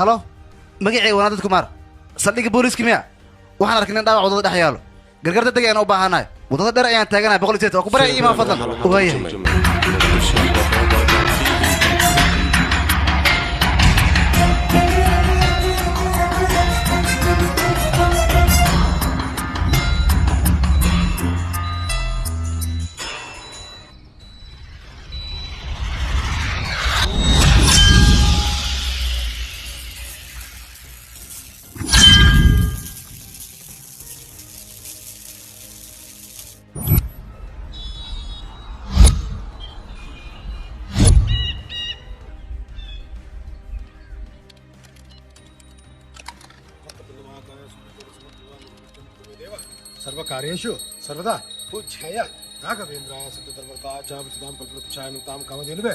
Halo magacay wanaadad Kumaar saldhigga booliiska miya waxaan arkay nin dhaawac wadada dhex yaalo gargaar degdeg ayaan u baahanahay wadada dheer ayaan taaganahay 108 waa ku baraya iimaan fadlan waayahay सर्वकार्येषु सर्वदा पूज्याय राघवेन्द्राय सत्यधर्मरताय कल्पवृक्षाय ताम कामधेनुवे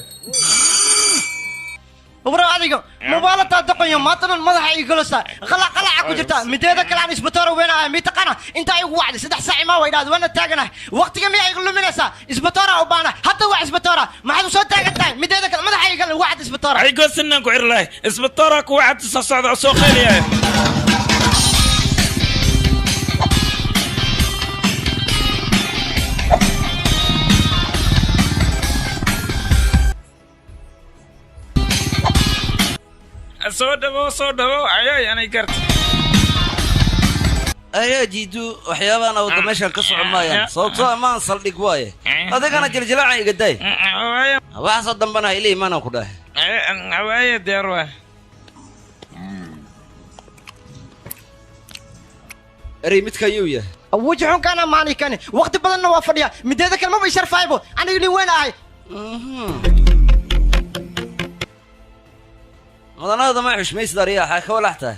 وبرا adiga mobilta daqayo maatan madaxa ay galasa qala qala ku jirta mideeda kale aan isbitaar weyn ah mid taqana inta ay wacdi 3 saac ma waydaad wana taaganahay waqtiga mi ay luminaysa isbitaar u baana hadda waa isbitaar maxaad u soo taagantahay mideeda kale madaxa ay gal wacdi isbitaar ay goosanaan ku xirlay isbitaar ku wacdi soo socda soo qeyliyay soo dhawo ayay anay gart ayaa jiidu waxyaabahan wada meeshan ka socon maayaan sababtoo amaan saldhig waaye adigana jiljilaca iga day waxaasoo dambana ila imaanaan ku dhahay waaye diyaar waay erey midka ayuu yahay weji xunkaana maani kani waqti badanna waa fadhiya mideeda kale maba isharfaaybo anigu nin weyn ahay mudanaada ma xushmaysid ariya ka walax tahay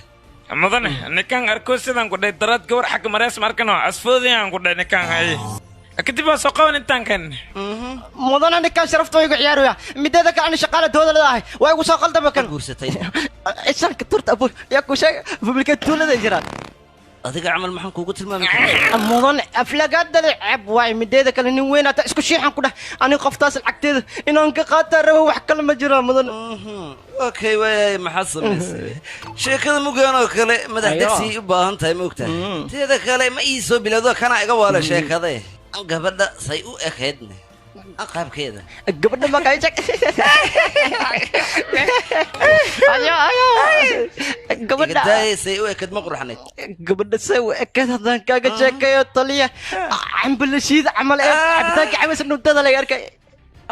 mudane ninkan arko sidaan ku dhahay daraad gawar xagga mareys markano asfoodiyaan ku dhahay ninkan hay kadib waa soo qaban intaan kan mudane ninkan sharafta igu ciyaaraya mideeda kale ani shaqaale dooda leedahay waa igu soo qaldama kan guursatay ishanka turta abu yaa ku sheeg publika tuulada jiraan adiga camal maxaan kuugu tilmaami karaa mudane aflagaadada ceeb waay mideeda kale nin weyn ata isku shiixan ku dhah ani qoftaas lacagteeda inaan ka qaataa rabo wax kale ma jiro mudane okay waay maxaad samaysay sheekada mugaan oo kale madax degsi u baahan tahay ma ogtahay teeda kale ma ii soo bilowdo kana iga waala sheekade gabadha say u ekaydne qaabkeeda gabadha ma kay jag ayo ayo gabadha say u ekayd ma qurxanayd gabadha say u ekayd haddaan kaaga sheekayo taliya cambalashiid camal ee cabitaanka cabaysa nuntada laga arkay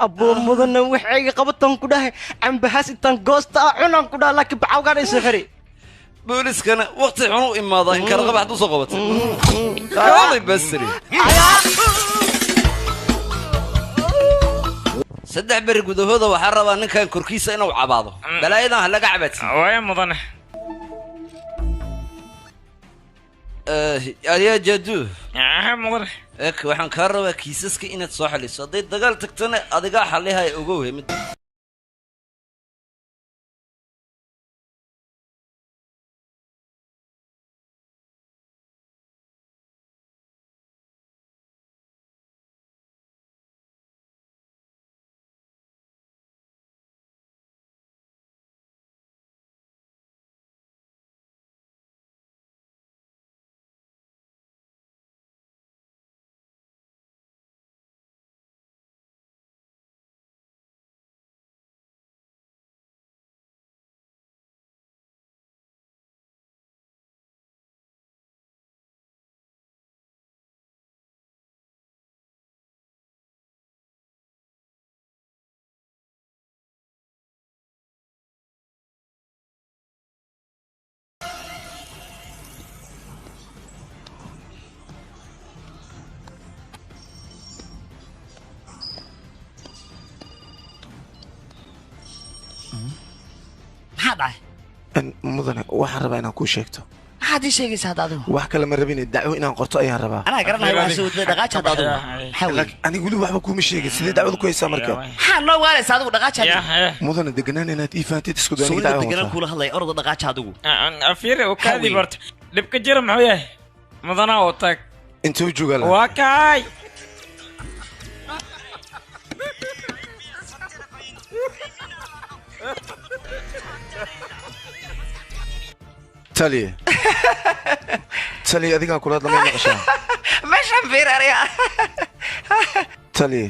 abuu mudane waxayga qabatan ku dhahay cambahaas intaan goosta ah cunaan ku dhaha laakiin bacawgaan isoo xiri booliskana waqti xun u imaadaa in kala qabax usoo qabatay kaalay basri saddex beri gudahooda waxaa rabaa ninkan korkiisa inuu cabaado balaayadan ha laga cabaadsiiyo waaya mudane ayaa jadu mudane ek waxaan kaa rabaa kiisaska inaad soo xaliso hadday dagaal tagtana adigaa xalihaya ogow mid maxaa dhacay mudane waxaan rabaa inaan kuu sheegto maxaad ii sheegaysaa hadda adigu wax kale ma rabin dacwo inaan qorto ayaan rabaa anaa garanaya waxaa soo wadada dhaqaaji hadda adigu maxaa weeye aniga weli waxba kuuma sheegin sidee dacwada ku haysaa marka maxaa noo waaleysa adigu dhaqaaji adigu mudane deganaan inaad ii fahanteed isku day aniga dacwo dacwo deganaan kuula hadlaya orda dhaqaaji adigu afiire u kaadii barta dhibka jira muxuu yahay mudanaa oo taag intuu joogaa waa kaay Taliye. Taliye adigaan kula hadla ma maqashaa? Meeshaan fiir ariga. Taliye,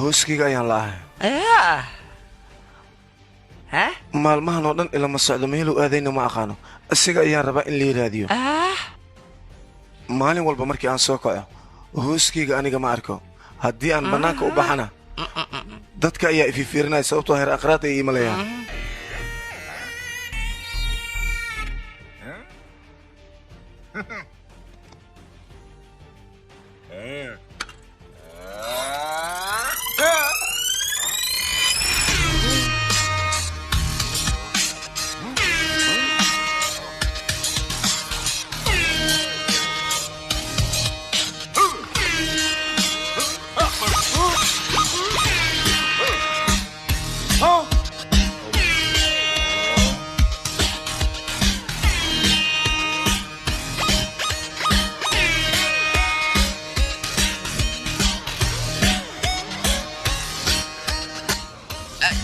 hooskayga ayaan la'ahay. Ha? Maalmahan oo dhan ilama socdo, meeluu aadayna ma aqaano. Isaga ayaan rabaa in la raadiyo. Maalin walba markii aan soo kaco, hooskayga aniga ma arko. Haddii aan bannaanka u baxana, dadka ayaa ifiifiirinaya sababtoo heer aqraad ay ii maleeyaan.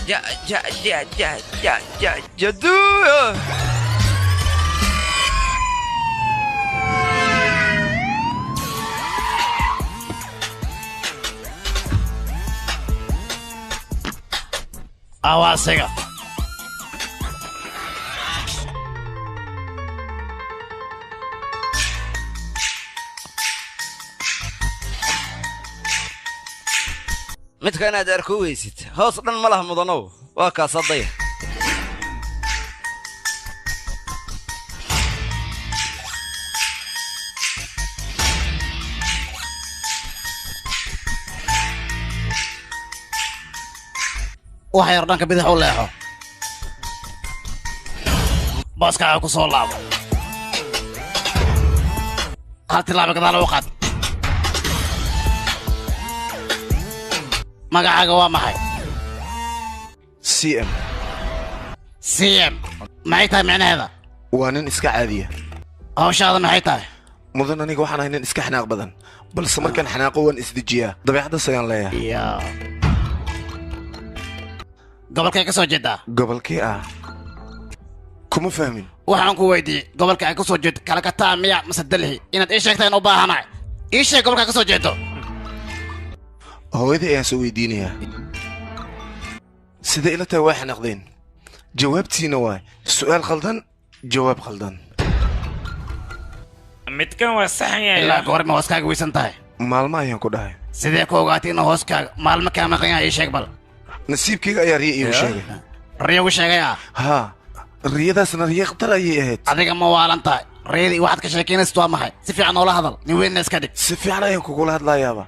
Ja ja ja ja ja ja jadu. Awaasiga. Midka inaad arko weysid hoos dhan ma laha mudanow, waa kaas haddaya. Waxa yar dhanka bidix u leexo, booskaaga ku soo laabo, hal tilaabo gadaal u qaad. Magacaaga waa maxay? CM. CM maxay tahay micnaheeda? Waa nin iska caadiya. Hawshaada maxay tahay? Mudan, aniga waxaan ahay nin iska xanaaq badan, balse markaan xanaaqo waan isdejiyaa, dabeecaddaas ayaan leeyahay. Iyo gobolkay ka soo jeedaa? Gobolkee ah? Kuma fahmin. Waxaan ku weydiiyey gobolka ay ka soo jeedo, Kalakataa miya mase Delhi? Inaad ii sheegtaan u baahanahay. Ii sheeg gobolka ka soo jeedo. Hooyadii ayaan soo weydiinayaa. Sida ila tahay waa xanaaqdeen. Jawaabtiina waa su'aal khaldan, jawaab khaldan. Midkan waa saxan yahay. Ilaa goorma hooskaaga weysan tahay? Maalmo ayaan ku dhahay. Sidee ku ogaatay inuu hooskaaga maalmo kaa maqan yahay? Ii sheeg bal. Nasiibkayga ayaa riyo iigu sheegay. Riyo ugu sheegay ah? Haa, riyadaasna riyo khatar ayay ahayd. Adiga ma waalan tahay? Riyadii waxaad ka sheekeynaysid waa maxay? Si fiican noola hadal, nin weynna iska dhig. Si fiican ayaan kugula hadlayaaba.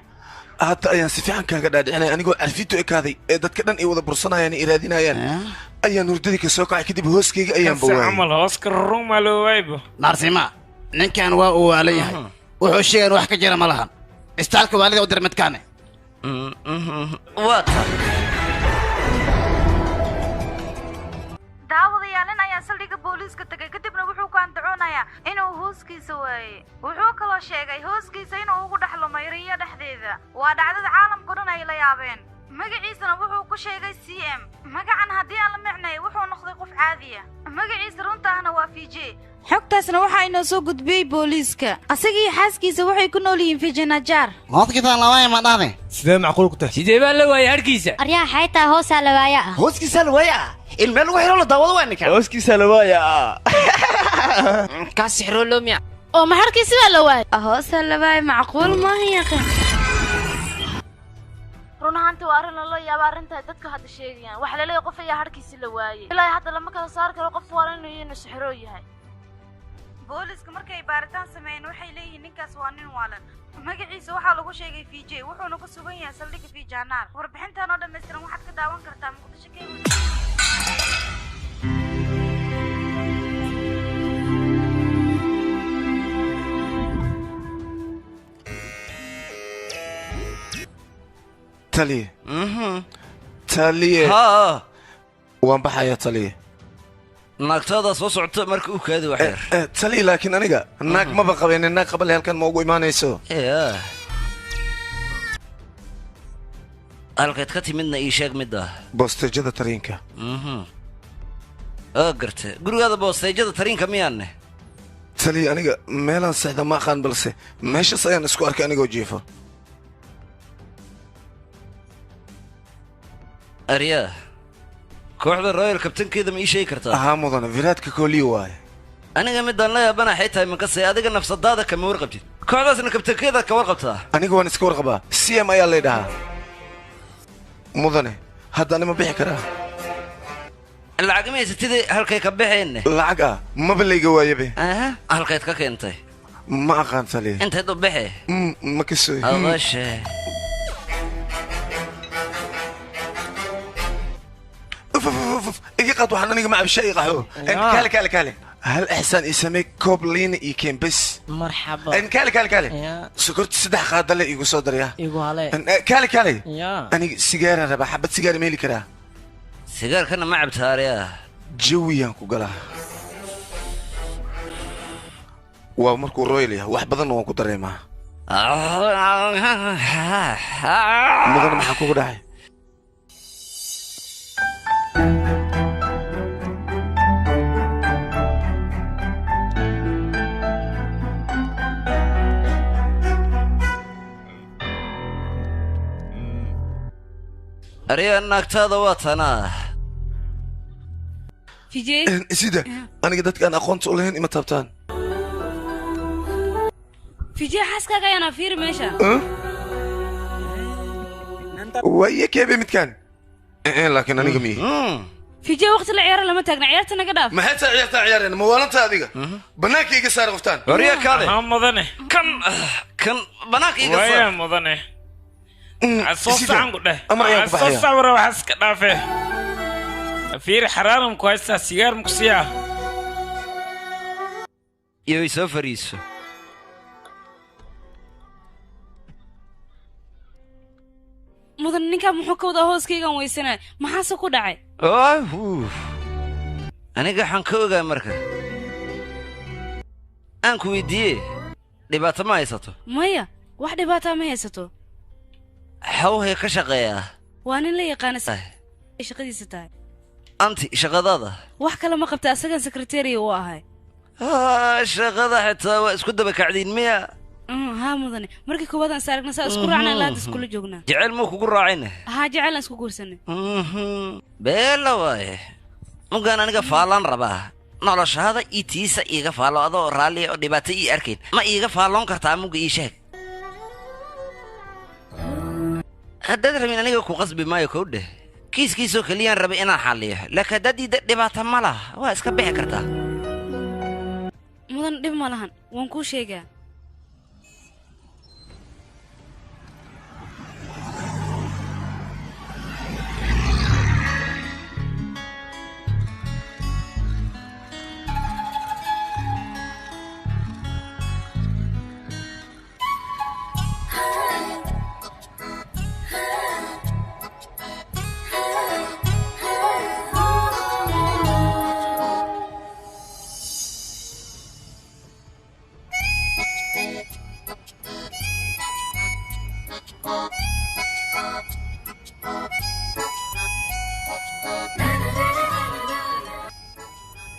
Hadda ayaan si fiican kaaga dhaadhicinaya, anigoo carfito ekaaday ee dadka dhan ay wada bursanayaan ay raadinayaan. Ayaan hurdadii ka soo kacay, kadib hooskayga ayaan Kasi bawaayay. Camal hooska ruma loo waaybo. Naarsima, ninkan waa uu waalan yahay. Wuxuu sheegayan wax ka jira ma lahan. Istaalka waalida u dir midkaane. Waa tan. Daawadayaal, nin ayaa saldhigga booliiska tagay, kadibna wuxuu ku andacoonayaa inuu hooskiisa waayey. Wuxuu kaloo sheegay hooskiisa inuu ugu dhex lumay riyo dhexdeeda. Waa dhacdada caalamku dhan ay la yaabeen. Magaciisana wuxuu ku sheegay CM. Magacan haddii aan la micnay wuxuu noqday qof caadiya. Magaciisa runta ahna waa VJ. Xogtaasna waxaa inoo soo gudbiyey booliiska. Asaga iyo xaaskiisa waxay ku nool yihiin Vijayanagar. Hooskiisa la waayay ma dhahday? Sidee macquul ku tahay? Sidee baa la waayay harkiisa? Aryaha xaytaa hoosaa la waaya ah. Hooskiisaa la waaya ah? In meel lagu xiro la daawado waa ninkan. Hooskiisaa la waaya ah. Kaas sixiroo loo miya? Oo ma harkiisa baa la waayay? Hoosaa la waayay, macquul maahan yaqaan. Run ahaantii waa arrin lala yaabo arrinta dadku hadda sheegayaan. Waxa la leeyahay qof ayaa harkiisa la waayay. Ilaa hadda lama kala saari karo qof waa inuu sixiroo yahay. Booliiska markay baaritaan sameeyeen waxay leeyihiin ninkaas waa nin waalan. Magaciisa waxaa lagu sheegay VJ, wuxuuna ku sugan yahay saldhigga Vijayanagar. Warbixintan oo dhammaystiran waxaad ka daawan kartaa Muqdisho Cable. Taliye. Taliye. Haa. Waan baxayaa taliye. Naagtaada soo socota marka uu kaadi wax yar. Taliye, laakiin aniga naag maba qabeen, naag qabale halkan ma ugu imaanayso. Halkaad ka timidna ii sheeg midda. Boosteejada tariinka. Oo garta. Gurigaada boosteejada tariinka miyaanne? Taliya aniga meelaan seexda ma aqaan balse meeshaas ayaan isku arkay anigoo jiifo. Arya kooxda Royal kabtankeeda ma ii sheegi kartaa? Ahaa mudane, Viraadka Kohli waaye. Aniga midaan la yaabana waxay tahay makasay adiga nafsadaada kama warqabtid. Kooxdaasna kabtankeeda ka warqabtaa. Aniga waan iska warqabaa. CM ayaa la yidhahaa. Mudane, hadda anima bixi karaa? Lacag ma haysatid halkay ka baxeen? Lacag ah maba layga waayabe. Aha, halkayd ka keentay? Ma aqaan taliya. Inteed u baxee? Ma kasooy. Adashe. Uf uf uf, iga qaad waxaan aniga ma cabsha ii qaxwo. Kaale kaale kaale. Hal ixsaan ii samee koob liina ii keen bes. Marxaba. Kaale kaale kaale. Sokorta 3 qaada le igu soo daraya. Igu hale. Kaale kaale. Aniga sigaaraan rabaa, xabad sigaar ma heli karaa? Sigaarkana ma cabtaa Arya? Jawiyaan ku galaa. Waa markuu Royal yahay wax badanna waan ku dareemaa. Mudane maxaa kugu dhacay? Arya naagtaada waa tanaa. Sida aniga dadkaan aqoonta u lahayn ima taabtaan. Vijay xaaskaaga ayaana fiiri meesha. Waa iyo keebe midkaan. Laakiin aniga miyi. Vijay waqti la ciyaaro lama taagna, ciyaarta naga dhaaf. Maxay tahay ciyaarta ciyaareen? Ma waalantaa adiga? Bannaanka iga saar qoftaan. Arya kaale. Haa mudane. Kan bannaanka iga saar. Waya mudane. Soo sacan ku dheh. Amar ayaan ku baxayaa. Soo sawira waxaas ka dhaafee. Fiiri xaraaram ku haystaa, sigaar ma ku siiyaa? Iyo i soo fariiso. Mudan ninkan muxuu ka wadaa hooskaygan weysanaa? Maxaase ku dhacay? Aniga waxaan ka ogaa marka. Aan ku weydiiyey, dhibaato ma haysato? Maya, wax dhibaataa ma haysato. Xawhay ka shaqeeyaa? Waa nin la yaqaana shaqadiisa tahay. Anti shaqadaada? Wax kale ma qabta, asagan sekretariya u ahay. Shaqada xitaa waa isku daba kacdiin miya? Haa mudane, markii koowaad aan is aragnay saa isku raacnaa ilaa hadda iskula joognaa. Jecel muu kugu raacayna? Haa, jecel aan isku guursanay. Beela waaye. Mugaan aniga faalaan rabaa. Noloshaada ii tiisa iiga faalo adoo raalli oo dhibaato ii arkayn. Ma iiga faaloon kartaa muga ii sheeg? Haddaad rabin aniga ku qasbi maayo kow dheh. Kiiskiisoo keliyaan rabay inaan xalliyo, laakiin haddaad diidda dhibaato ma laha, waa iska bixi kartaa. Mudan dhib ma lahan, waan kuu sheegaa.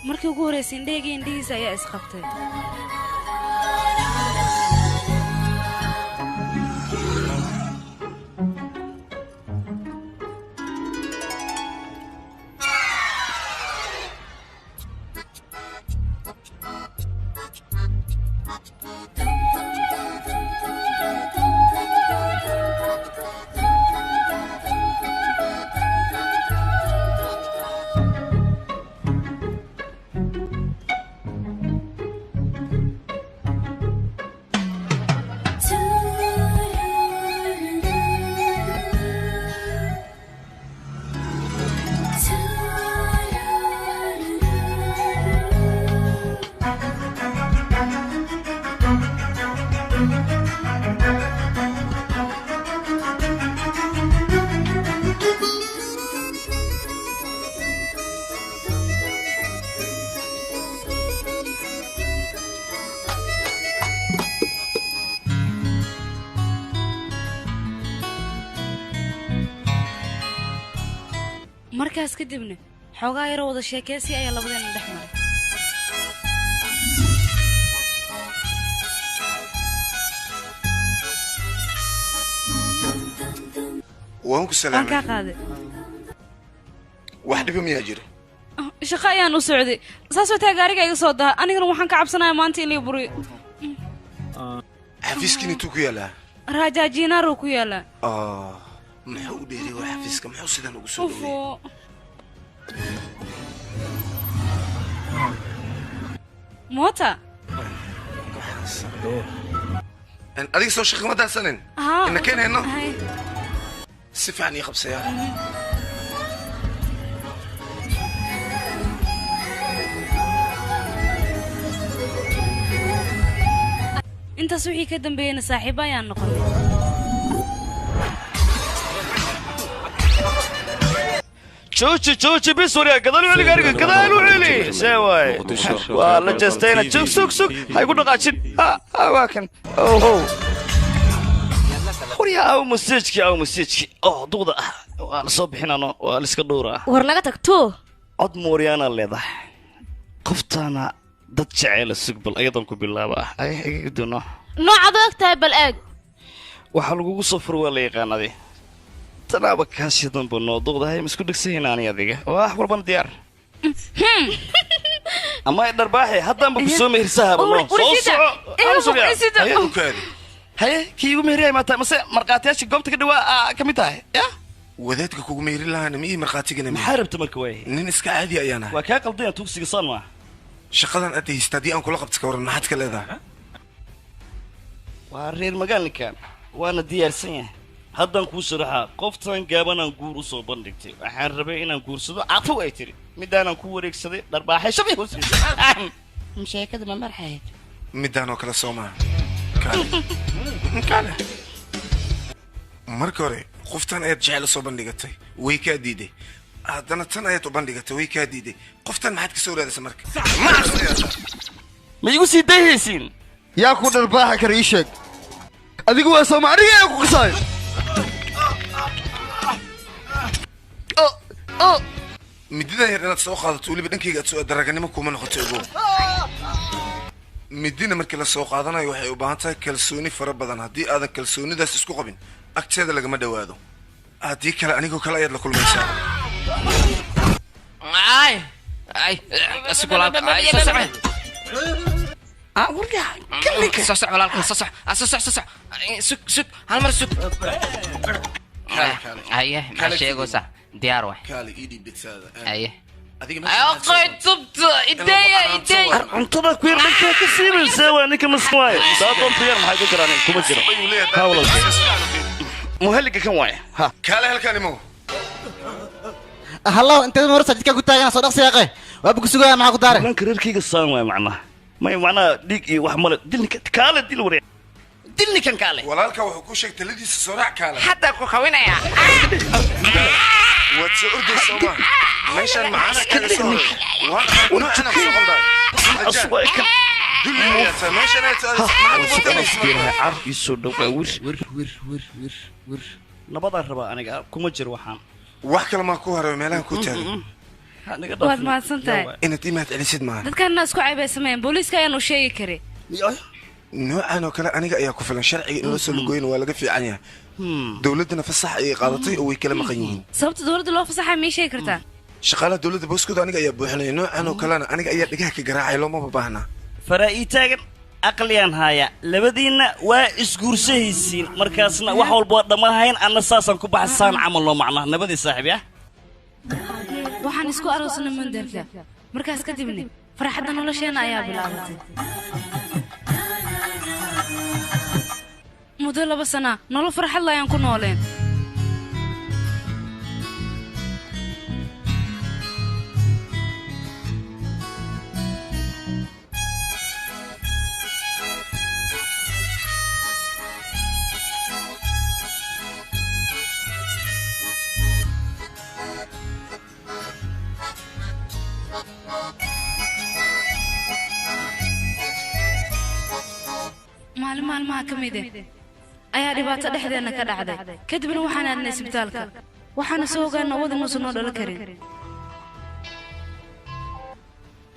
Markii ugu horreysay indhahayga indhihiisa ayaa isqabtay. Markaas kadibna xoogaa yaro wada sheekeysi ayaa labadeena dhex maray. Waan ku Waan salaamay. kaa qaaday. Wax dhiba miyaa jiro? Shaqo ayaan u socday. Saasoo taa gaariga iga soo daha. Anigana waxaan ka cabsanayaa maanta in lii buriyo. Xafiiskiin intuu ku yaalaa? Raajaajiinaaruu ku yaalaa. Muxuu u dheeray waa xafiiska? Muxuu sidan ugu soo dhoweeyey? Ufo. Moota. Adiga soo shaqo ma daadsanin? Haa. Ina keenayno? Hay. Si fiican ii qabsayaa. Intaas wixii ka dambeeyeyna saaxiibo ayaan noqonay. Jooji, jooji, bis waryaa, gadaal u celi gaariga, gadaal u celi. See waay, waa la jeestayna. Sug, sug, sug, ha igu dhaqaajin. Ha ha, waa kan. Oho, waryaa, aw masiijki, aw masiijki. Oh, duqda ah waa la soo bixinano, waa la iska dhowraa. War naga tagto. Cod mooryaanaa leedahay qoftaana dad jeceyla. Sug bal, ayadan ku bilaaba. Ay, iga duno. Noocaad u eg tahay bal eeg. Waxaa lagugu soo fur waa la yaqaanaday. Tanaaba kaa shidan ba noo duqdahay. Ma isku dhegsahayn ani adiga? Wax walbana diyaar ama ay dharbaaxe haddaanba ku soo mehirsahaba noo soo soco. Aan sugaa. Haye. Ukaadi. Haye, kii igu meheriyay maa tahay mase markhaatiyaasha goobta ka dhawaa aa ka mid tahay ya? Wadaadka kugu mehrin lahaana ma ii markhaatigana Maxaa rabta marka waay? Nin iska caadi ayaan ahay. Waa kaa qaldanya tugsiga saan maa. Shaqadan aad haysta haddii aan kula qabto ka waran, maxaad ka leedahay? Waa reer magaalninkan, waana diyaarsan yahay. Haddaan kuu sharaxaa, qoftan gaabanaan guur u soo bandhigtay. Waxaan rabay inaan guursado, cafow ay tiri. Midaanaan ku wareegsaday, dharbaaxay shabay hoosiisa. Sheekada ma marxayd? Midaan oo kale soo maaha. Kaale, kaale. Marka hore qoftan ayaad jecel soo bandhigatay, way kaa diiday. Haddana tan ayaad u bandhigatay, way kaa diiday. Qoftan maxaad ka soo raadaysa marka? Ma igu sii dayhaysiin? Yaa ku dharbaaxa kara ii sheeg. Adigu waa sooma, aniga yaa ku qisaayo. Mididan yar inaad soo qaadato, weliba dhankayga aad soo daraganimo kuma noqoto. Ogow, midina markii la soo qaadanayo waxay u baahan tahay kalsooni fara badan. Haddii aadan kalsoonidaas isku qabin, agteeda lagama dhowaado. Haddii kale anigoo kale ayaad la kulmaysaa. Ay, ay, sug walaalka, ay, soo soco. Soo soc walaalka, soo soc, ah, soo soc, soo soc. Ay, sug, sug, hal mar sug. Haye, maxaa sheegaysaa? Diyaar waay. Kaale, ii dhiib dhegsaada. Haye. Adiga Ay, oqoy, tubta, ideeya, ideeya. Ar cuntada ku yar dhankaa ka siibaysaa, waa ninka maskin waaye. Saa doonta yar maxay ku jiraan kuma jiro. Ha walaalkay, muhalliga kan waaye ha. Kaale, halkaan imow. Hallow, inteed marasa jidka ku taagan? Soo dhaqsi yaaqe, waaba ku sugaya. Maxaa ku daare? Nimanka reerkayga saan waay, macnaha may macnaha dhiig iyo wax male. Dil ninka kaale, dil waree, dil ninkan kaale. Walaalka wuxuu ku sheegay taladiisa soo raac, kaale. Hadda ku kawinaya. Waad soo ordaysa ma meeshaan macaana kaga soo waa noocan ku soo qaldaay. Aswa kan dulli ayaa tahay meeshaan ayaad soo aadaysa. Maxaad u wadanaysaa? Car ii soo dhowaa wir. Wir wir wir wir wir. Nabadaan rabaa aniga, kuma jiro waxaan. Wax kale maa ku haray meelahan ku taagan? Waad mahadsan tahay. Inaad ii mahad celisid maahan. Dadkaanna isku ceebay sameeyeen, booliiska ayaan u sheegi karay. Noocan oo kale aniga ayaa ku filan. Sharciga in loo soo lugoyna waa laga fiican yahay. Dowladdana fasax ayay qaadatay oo way kala maqan yihiin. Sababta dowladda loo fasaxay ma ii sheegi kartaa? Shaqaalaha dowladda booskooda aniga ayaa buuxinaya. Noocan oo kalena aniga ayaa dhagaha ka garaacay, loomaba baahnaa. Faraa ii taagan, aqliyaan haaya. Labadiinna waa isguursahaysiin, markaasna wax walba waa dhammahayn. Anna saasaan ku baxa saan camal loo macnaa. Nabadii saaxiib ya. Waxaan isku aroosnay mandarka. Markaas kadibna farxadda nolosheenna ayaa bilaabatay. Muddo 2 sana nolol farxad la ayaan ku nooleen. Maalin maalmaha ka mid eh ayaa dhibaato dhexdeenna ka dhacday. Kadibna waxaan aadnay isbitaalka, waxaana soo ogaana wad inuusan noo dhalo karin.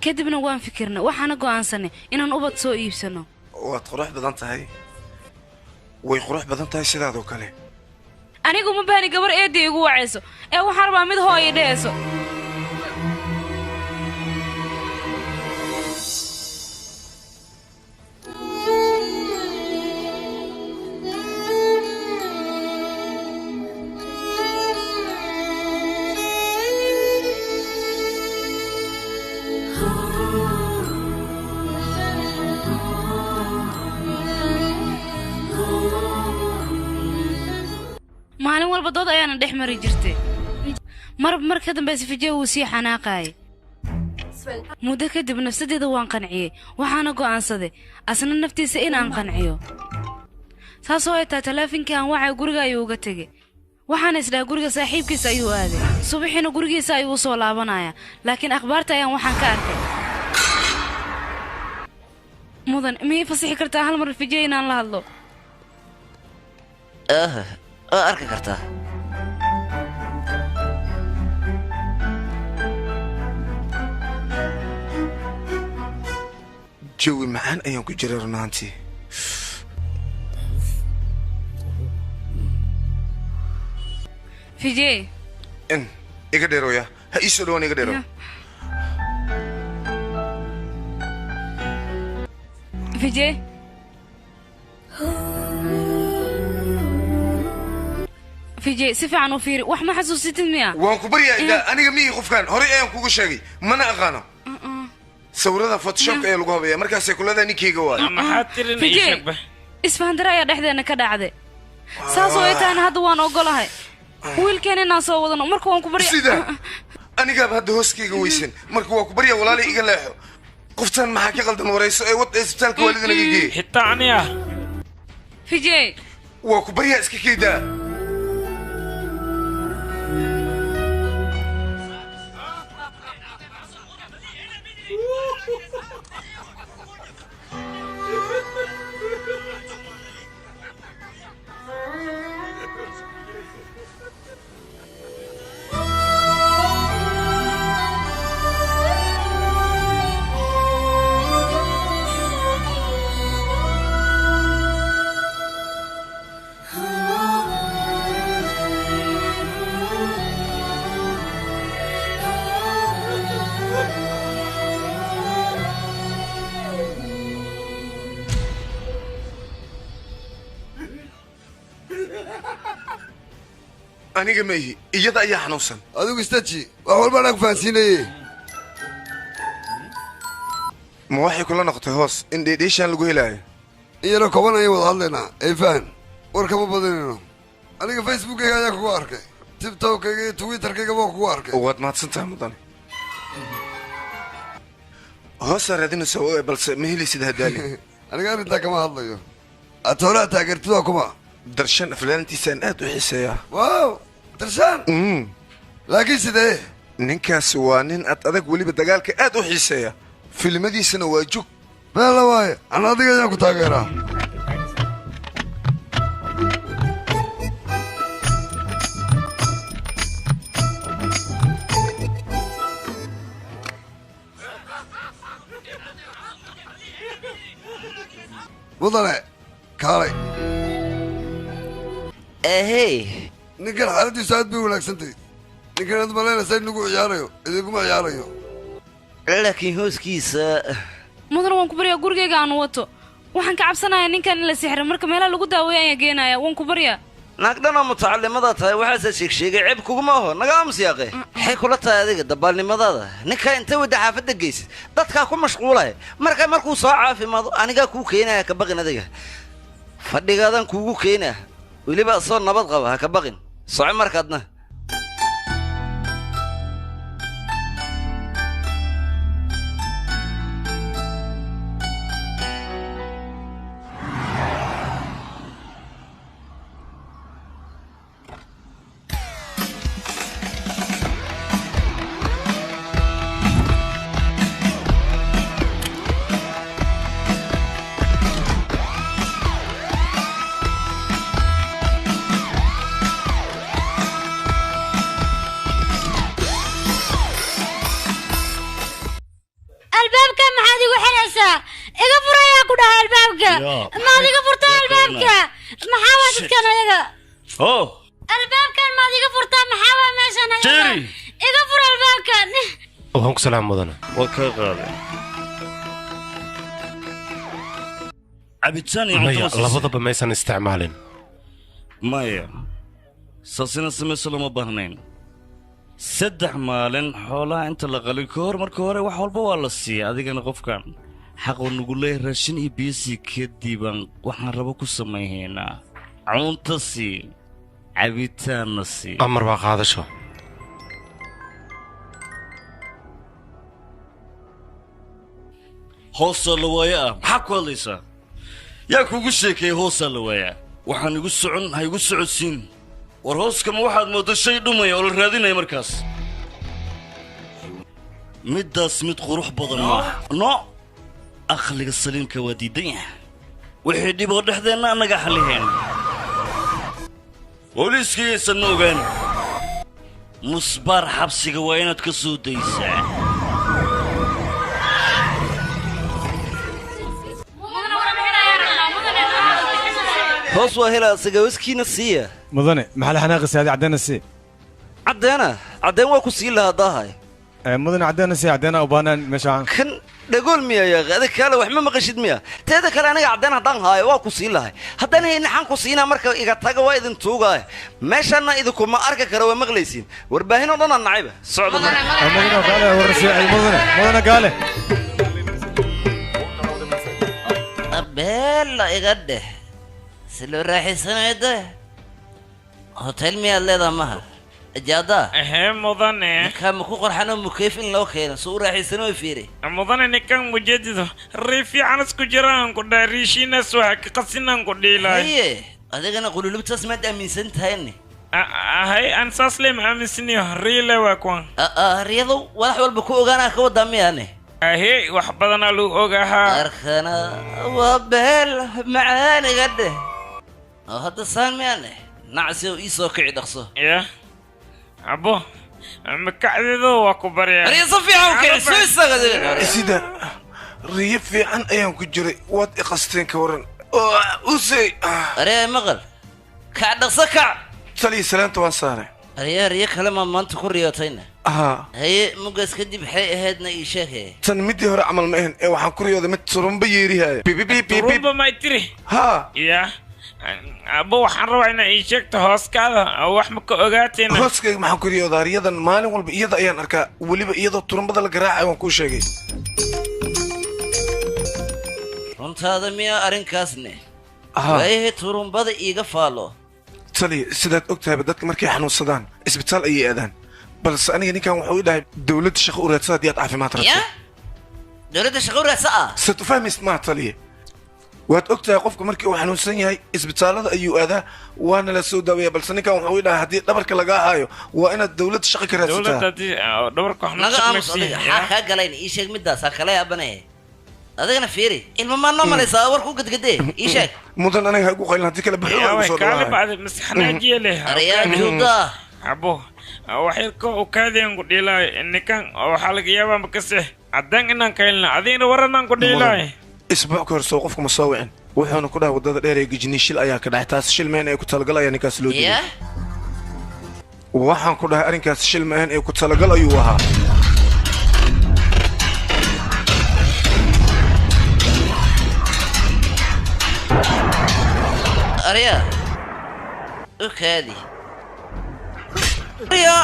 Kadibna waan fikirnay, waxaana go'aansanay inaan ubad soo iibsano. Waad qurux badan tahay, way qurux badan tahay sidaadoo kale. Anigu ma baahni gabar eedda igu wacayso ee waxaan rabaa mid hooyo dhehayso. Maalin walba dood ayaana dhex mari jirtay. Marba mar ka dambaysa Vijay wuu sii xanaaqayay. Muddo kadib nafsadeeda waan qanciyey, waxaana go'aansaday asna naftiisa inaan qanciyo. Saasoo ay tahay taleefankii aan wacay guriga ayuu uga tegey. Waxaana isdhahay guriga saaxiibkiisa ayuu aaday. Subaxiina gurigiisa ayuu u soo laabanayaa, laakiin akhbaarta ayaan waxaan ka arkay. Mudan, ma ii fasixi kartaa hal mar Vijay inaan la hadlo? Waa arki kartaa. Jawi macaan ayaan ku jiray run ahaantii. Vijay. In iga dheerooya, ha ii soo dhawaan, iga dheero. Vijay. Vijay, si fiican u fiiri, wax ma xasuusatid miya? Waan ku baryaa idaa, aniga miyii qofkan horey ayaan kugu sheegay, mana aqaano. Sawirada Photoshopka ayaa lagu habeeyaa, markaasay kulada ninkeyga waayo. Maxaad tirin ii Vijay, sheegba. Isfahandare ayaa dhexdeena ka dhacday. Saas oo ay tahayna hadda waan ogolahay wiilkeen inaan soo wadano, marka waan ku barya. Sida anigaaba hadda hooskayga weysan, marka waa ku baryaa walaalay, iga leexo. Qoftan maxaa ka qaldan? Warayso ee wad ee isbitaalka waalida naga geeye. Xitaa aniga. Vijay. Waa ku baryaa, iska keydaa. Aniga ma ihi, iyada ayaa xanuunsan. Adigu istaji, wax walba anaa ku fahansiinaye. Ma waxay kula noqotay hoos in dheedheeshaan lagu helaayo? Iyana kooban ayaan wada hadlaynaa ee fahan, war kama badinayno. Aniga Facebookkayga ayaa kugu arkay, TikTokkayga iyo Twitterkayga baa kugu arkay. Waad mahadsantahay mudane. Hoosaa raadinaysa oo balse ma helaysid, hadaali. Aniga arrintaa kama hadlayo. Atooraha taageertid waa kuma? Darshan aflaantiisaan aad u xiiseeyaa. Wow, Darshan, laakiin sidee? Ninkaas waa nin ad adag, weliba dagaalka aad u xiiseeya, filimadiisana waa jug. Beela waaye, ana adiga ayaan ku taageeraa. Mudane, kaalay. Ehey. Ninkan xaaladiisu aad bay u wanaagsantahay. Ninkan aad malaynaysaa in lagu ciyaarayo, idinkuma ciyaarayo. Laakiin hooskiisa. Mudan, waan ku baryaa gurigayga aan wato. Waxaan ka cabsanayaa ninkan in la sixiro, marka meelaha lagu daaweeyo ayaan geenaya. Waan ku baryaa. Naagdhanoo mutacalimada tahay, waxaase sheegsheegay ceeb kuguma aho. Naga aamus yaaqe. Maxay kula tahay adiga dabaalnimadaada? Ninkaa inta wadda xaafadda geysid dadkaa ku mashquulaya, marka markuu soo caafimaado anigaa kuu keenaya, ka baqin. Adiga fadhigaadan kuugu keenaya, weliba asoo nabad qaba, ha ka baqin. Soco markaadna. Albaabka maxaad igu xiraysaa? Iga fur ayaa ku dhahay albaabka. Maad iga furtaa albaabka? Maxaa waa dadkan ayaga? Oh. Albaabkan maad iga furtaa maxaa waa meeshan Jerry! Iga fur albaabkan. Waxaan ku salaam mudana. Waa kaa qaaday. Cabitaan iyo cunto Maya, ma siisay? labadaba maysan isticmaalin. Maya, saas inaad samayso lama baahnayn. 3 maalin xoolaha inta la qalin ka hor, marka hore wax walba waa la siiya. Adigana qofkan xaquu nagu leeyahay raashin iyo biyo sii, kadibaan waxaan rabo ku samayhaynaa. Cunto sii, cabitaanna sii. Amar waa qaadasho. Hoosaa la waaya ah, maxaa ku hadlaysaa? Yaa kugu sheekeeyey hoosaa la waayaa? Waxaan igu socon ha igu socodsiin. War hooskama waxaad mooddo shay dhumaya oo la raadinaya markaas. Middaas mid qurux badan maaha. No, aqliga saliimka waa diidan yahay. Wixii dhib oo dhexdeenna annaga xallihayn. Booliiskayaysan ma ogaan. Musbaar xabsiga waa inaad ka soo daysaa. Hoos waa helaa, asaga hooskiina siiya. Mudane, maxaa la xanaaqaysa? Adi caddeena sii. Caddeena, caddeen waa ku siin lahaa daahay. Mudane, caddeena sii, caddeena u baahnaan meeshaan. Kan dhagool miya yaaqi? Adig kaale wax ma maqashid miya? Teeda kale aniga caddeen haddaan haayo waa ku siin lahay, haddaan haynin xaan ku siinaa? Marka iga taga, waa idin tuugaay, meeshaana idinkuma arki kara, waa maqlaysiin warbaahin oo dhan aan nacayba socda marka. Mudane kaale warna sii. Mudane, mudane kaale. Abeella iga dheh, si loo raaxaysanayo de. Hotel miyaad leedaha maha ajaada? Ehee mudane. Ninkaa ma ku qorxanoo mukeyf in loo keeno soo u raaxaysanayo, fiiri. Mudane, ninkan mujadido rii fiican isku jiraan ku dhahay, riishiinas waxa ka qasinaan ku dhiilaay. Haye, adigana qululubtaas maad aaminsan tahayne? Hay, aan saas le ma aaminsaniyo, riile waa kuwan. Riyadu wadax walba ku ogaanaa ka wadaa miyaane? Ahey, wax badanaa lagu ogahaa. Arkana waa beel macaan iga dheh. Oo hadda saan miyaane? Nacsi oo ii soo kici dhaqso. Ya abo, makacdeedo waa ku baryaa. Riyo si fiican u kici, soo istaaga adiga. Sida riyo fiican ayaan ku jiray, waad iqasteen, ka waran usey? Aree maqal, kac dhaqso, kac. Taliya, salaanta waan saaray. Aryaa, riyo kale maa maanta ku riyootayna? Haa. Haye, mugaas kadib xay ahaydna ii sheegay. Tan midii hore camal ma ahan ee waxaan ku riyooday mid turumba yeerihaaya. Turumba may tiri? Haa. Ya abo, waxaan rabaa inaa ii sheegto hooskaada wax ma ka ogaateen? Hooskayga maxaan ku riyoodaa? Riyadan maalin walba iyada ayaan arkaa, weliba iyadoo turumbada la garaacay waan kuu sheegay. Runtaada miyaa arrinkaasne? Haa. Waayahay, turumbada iiga faalo. Taliya, sidaad og tahayba dadka markay xanuunsadaan isbitaal ayay aadaan, balse aniga ninkan wuxuu i dhahay dowladda shaqo u raadsa haddii aad caafimaad rabto. Ya, dowladda shaqo u raadsa ah? Sad u fahmaysid maaha taliya, waad og tahay qofka markii uu xanuunsan yahay isbitaallada ayuu aadaa waana la soo daaweeya, balse ninkan wuxuu i dhahay haddii dhabarka lagaa haayo waa inaad dowladda shaqo ka Dowladda raadsataa. haddii dhabarka wax Naga aamus adiga, xaa kaa galayna? Ii sheeg middaas ha kala yaabanaya. Adigana fiiri, ilma maa noo malaysaa war ku gadgadee? Ii sheeg. Mudan, aniga ha igu qaylin, haddii kale buxuu igu soo kaale dhawaaya. bacda maskaxnaajiye leh. Aryaa juuda. Abo, waxyarka u kaadeen ku dhiilaay ninkan, waxaa laga yaabaa makase caddaan inaan ka helna, adigna waranaan ku dhiilaay. Isbuuc ka hor soo qofku ma soo wicin, wuxuuna ku dhahay waddada dheer ee gijinii shil ayaa ka dhacay, taas shil meen ee ku talagal ayaa ninkaas loo dilay. Ya. Waxaan ku dhahay arrinkaas shil ma ahayn ee ku talagal ayuu ahaa. Aryaa u kaadi, aryaa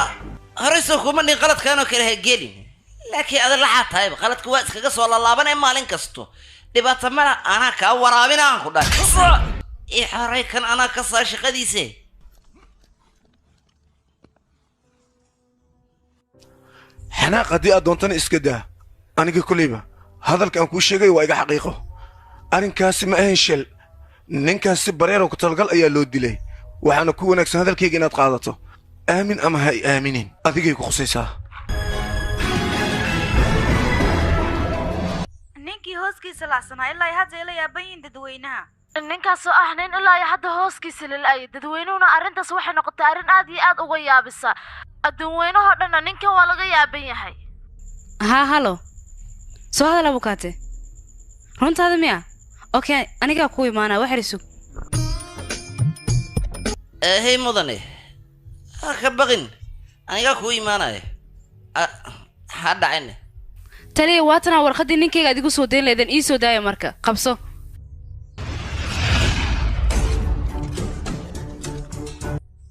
horey soo kuma dhin qaladkaan oo kale ha gelin, laakiin ada laxaa tahayba qaladka waa iskaga soo laalaabanaya maalin kasto. Dhibaato mana, anaa kaa waraabina aan ku dhahay i xoray kan anaa ka saa shaqadiise. Xanaaq haddii aad doontana iska daa, aniga koleyba hadalka aan kuu sheegay waa iga xaqiiqo. Arrinkaasi ma ahayn shil, ninkaasi bareero ku talagal ayaa loo dilay, waxaana ku wanaagsan hadalkayga inaad qaadato. Aamin ama ha i aaminin, adigay ku khusaysaa. Ninkii hooskiisa lacsanaa ilaa ay hadda ila yaaban yihiin dadweynaha. Ninkaasoo ah nin ilaa iyo hadda hooskiisa lala-ayay, dadweynuhuna arrintaas waxay noqotay arrin aad iyo aad uga yaabisa adduun weynahoo dhanna. Ninkan waa laga yaaban yahay. Haa, halo, soo hadal abukaate. Runtaada miya? Okay, anigaa ku imaanaa, wax yar sug. Hey mudane. Ha ka baqin, aniga kuu imaanaya. Ha dhacin. Taliya, waatanaa warqaddii ninkayga aad igu soo dayn leedeen. Ii soo daaya marka, qabso.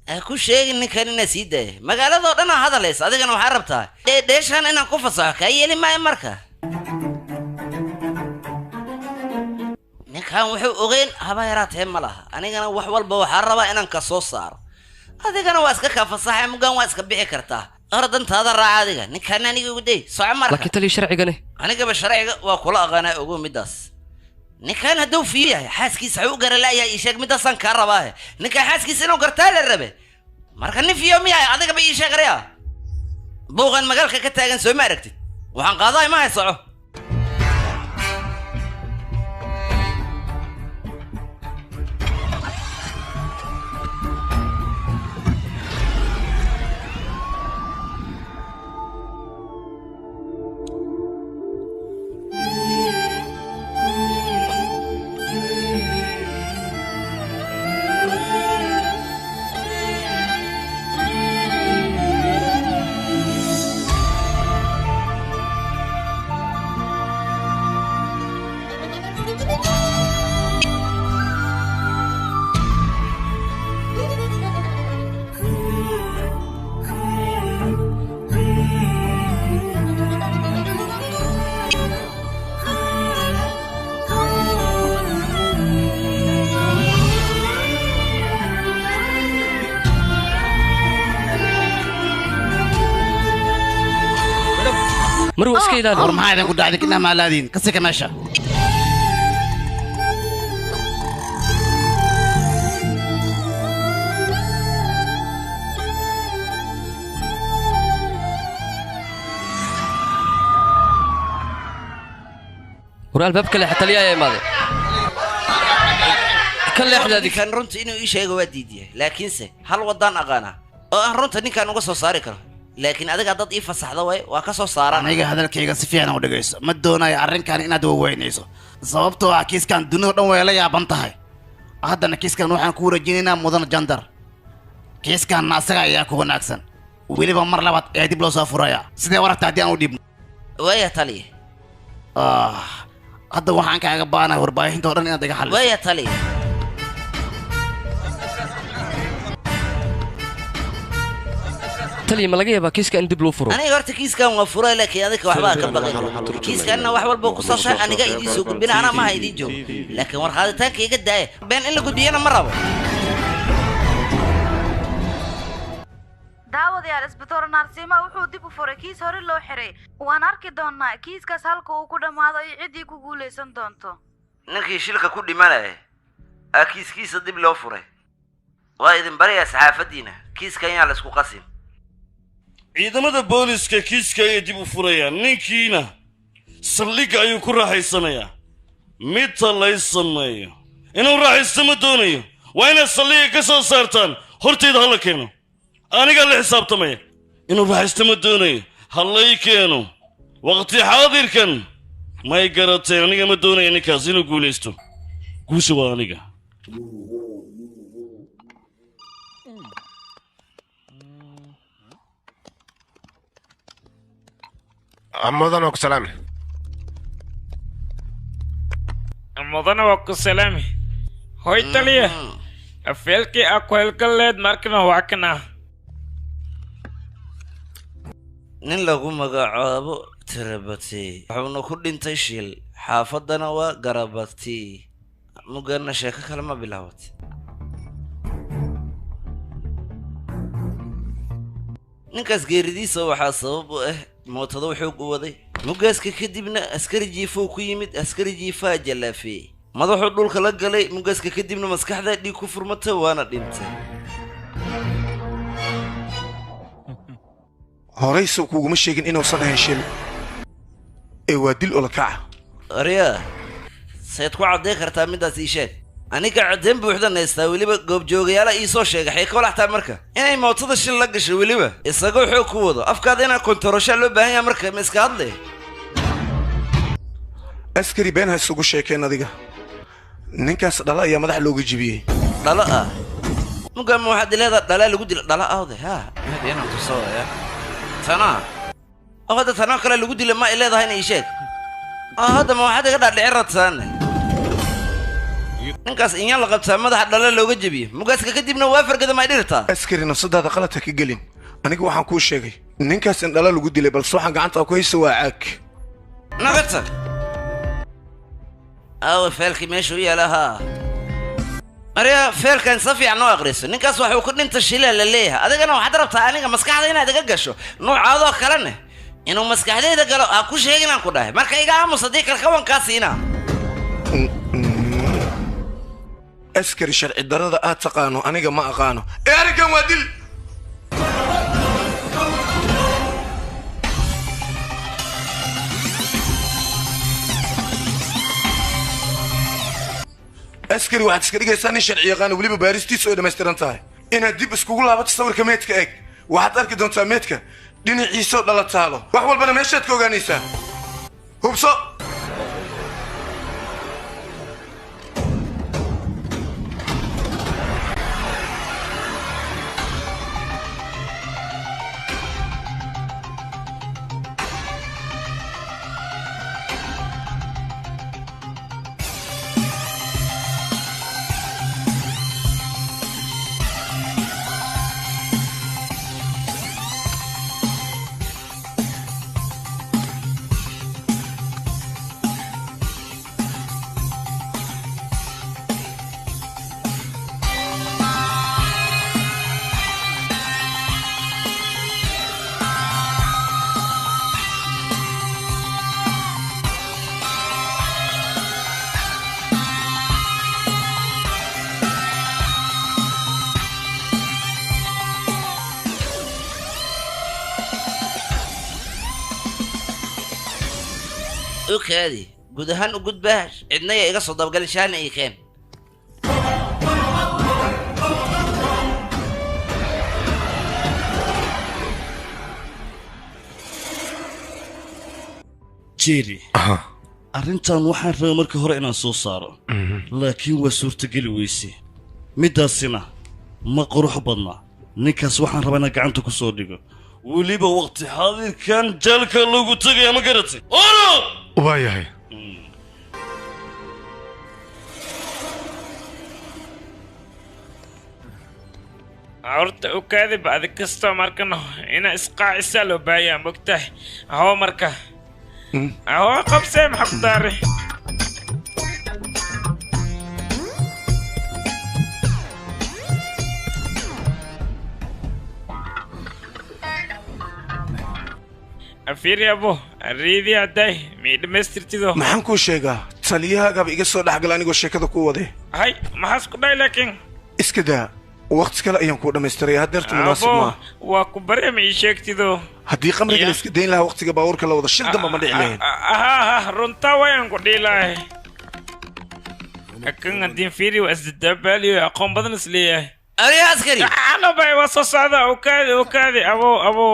Ha ku sheegin ninkan inaa sii daaya. Magaaladoo dhan aa hadalays, adigana waxaa rabtaa dheeshaan inaan ku fasaxo. Kaa yeeli maayo marka. Ninkan wuxuu ogeyn haba yaraatee ma laha. Anigana wax walba waxaa rabaa inaan ka soo saaro. Adigana waa iska kaa fasaxay, mugaan waa iska bixi kartaa. Ordantaada raaca adiga. Ninkan aniga igu day, soco marka. Laakiin taliya, sharcigane? Anigaba sharciga waa kula aqaanaa, ogow middaas. Ninkan hadduu fiyo yahay, xaaskiisa wuxuu u garala'yahay? Ii sheeg, middaasaan kaa rabaahe. Ninkan xaaskiisa inuu gartaa la rabe. Marka nin fiyo miyahay? Adigaba ii sheeg arya. Buuqan magaalka ka taagan soo ma aragtid? Waxaan qaadahay ma hay, soco. Marwa, iska ilaali. War maxaa idinku dhacday? Kidnaa maalaadiin ka sika meesha. War albaabka leexa, taliya ayaa imaaday, ka leexda adig. Ninkan runta inuu ii sheego waa diidiyay, laakiinse hal wadaan aqaanaa oo aan runta ninkan uga soo saari karo. Laakiin adiga dad ii fasaxda way waa ka soo saaraan. Aniga hadalkayga si fiican u dhegayso. Ma doonayo arrinkan inaad waweynayso, sababtoo ah kiiskan dunida dhan way la yaaban tahay. Haddana kiiskan waxaan ku wareejinaynaa mudan Jandar. Kiiskanna asaga ayaa ku wanaagsan. Weliba mar labaad ayaa dib loo soo furaya. Sidee waragta haddii aan u dhiibno? Waaya taliya. Hadda waxaan kaaga baanahay warbaahinta oo dhan inaad iga xalliso. Waaya taliya. Taliya, ma laga yaabaa kiiska in dib loo furo? Aniga horta kiiskan waa furay, laakiin adiga waxba ka baqin. Kiiskanna wax walba ku saabsan aniga idiin soo gudbina, anaa maha idiin joogo. Laakiin war qaaditaanka iga daaya, been in la gudbiyana ma rabo. Daawadayaal, isbitoor Naarsiima wuxuu dib u furay kiis hore loo xiray. Waan arki doonaa kiiskaas halka uu ku dhammaado iyo ciddii ku guulaysan doonto. Ninkii shilka ku dhimanaya aa kiiskiisa dib loo furay. Waa idin barayaa saxaafaddiina, kiiskan yaan la isku qasin. Ciidamada booliska kiiska ayay dib u furayaan, ninkiina saldhigga ayuu ku raaxaysanayaa. Midta lay sameeyo inuu raaxaysto ma doonayo. Waa inaad saldhigga ka soo saartaan, hortayda hala keeno, anigaa la xisaabtamaya. Inuu raaxaysto ma doonayo, ha lay keeno waqti xaadirkan. May garateen? Aniga ma doonaya ninkaas inuu guulaysto. Guusha waa aniga. Mudan, waa ku salaami. Mudana, waa ku salaami. Hoy taliya, afeelkii aa ku helgaleed markana waa kana. Nin lagu magacaabo Tirabati wuxuuna ku dhintay shil, xaafaddana waa Garabati. Mugana sheeko kale ma bilaawat. Ninkaas geeridiisa waxaa sabab u ah mootada xoog u waday mugaaska, kadibna askari jiifow ku yimid. Askari jiifaa jallaafeeyey, madaxuu dhulka la galay mugaaska, kadibna maskaxda dhiig ku furmatay, waana dhintay. Horayse kuguma sheegin inuusan ahayn shil ee waa dil olakaca. Arya, sayd ku cadday kartaa middaas? Ii sheeg. Aniga caddeyn buuxdan haystaa, weliba goobjoogayaala ii soo sheegay. Xay ka walaxtaa marka inay mootada shil la gashay, weliba isagoo xoog ku wado. Afkaada inaa kontaroshaa loo baahan yahay. Marka ma iska hadlay? Askari, been ha isugu sheekeen adiga. Ninkaas dhalo ayaa madax looga jibiyey. Dhalo ah? Muga ma waxaad leedahay dhalaa lagu dila dhala awde ha hadi inaan tusooya tanaa oo hadda tanoo kale lagu dila ma ay leedahay ina ii sheeg oo hadda ma waxaad iga dhaadhicin rabtaan ninkaas inyaan la qabtaa madaxa dhala looga jebiyo mugaaska kadibna waa fargada ma ay dhirtaa askari nafsadaada qalad ha ka gelin aniga waxaan kuu sheegay ninkaas in dhala lagu dilay balse waxaan gacanta ku haysa waa caag naga tag aawe feelkii meesha u yaala haa marya feelkan si fiican noo aqriso ninkaas waxuu ku dhinta shilaa la leeyahay adigana waxaad rabtaa aniga maskaxda inaad iga gasho noocaadoo kalene inuu maskaxdayda galo ha ku sheegin aan ku dhahay marka iga aamus haddii kale kawankaa siinaa askari sharci darrada aad taqaano aniga ma aqaano ee arrinkan waa dil askari waxaad iska dhigaysaa nin sharci yaqaan weliba baaristiisa oo dhammaystiran tahay inaad dib iskugu laabato sawirka meedka eeg waxaad arki doontaa meedka dhinaciisoo dhala taalo wax walbana meeshaad ka ogaanaysaa hubso ukaadi guud ahaan u gudbaa cidnaya iga soo dabagalin shaana ii keen Jerry arrintan waxaan rabay marka hore inaan soo saaro laakiin waa suurtageli weyse midaasina ma qurux badna ninkaas waxaan rabaa inaan gacanta ku soo dhigo weliba waqti xaadirkan jalka lagu tagaya ma garatay oro waayahay horta u kaadib adig kastoo markano ina isqaacisaa loo baayaa mogtahay ahoo marka ahoo qabsee maxaa ku daari afiiri abo riidii hadday mii dhammaystirtido maxaan kuu sheegaa taliyahaagaaba iga soo dhexgala anigoo sheekada ku waday hay maxaas ku dhahay laakiin iska daa waqti kale ayaan kuu dhammaystiraya haddeerta munaasib abo maaha waa ku barya ma ii sheegtido haddii qamriga la iska dayn lahaa waqtiga baabuurka la wada shil damba ma dhici lahayn aha runtaa wayaan ku dhihi lahay kan haddiin fiiri waa isdadabaaliyo aqoon badan is leeyahay ariya askari ano bay waa soo socda ukaadi ukaadi abo abo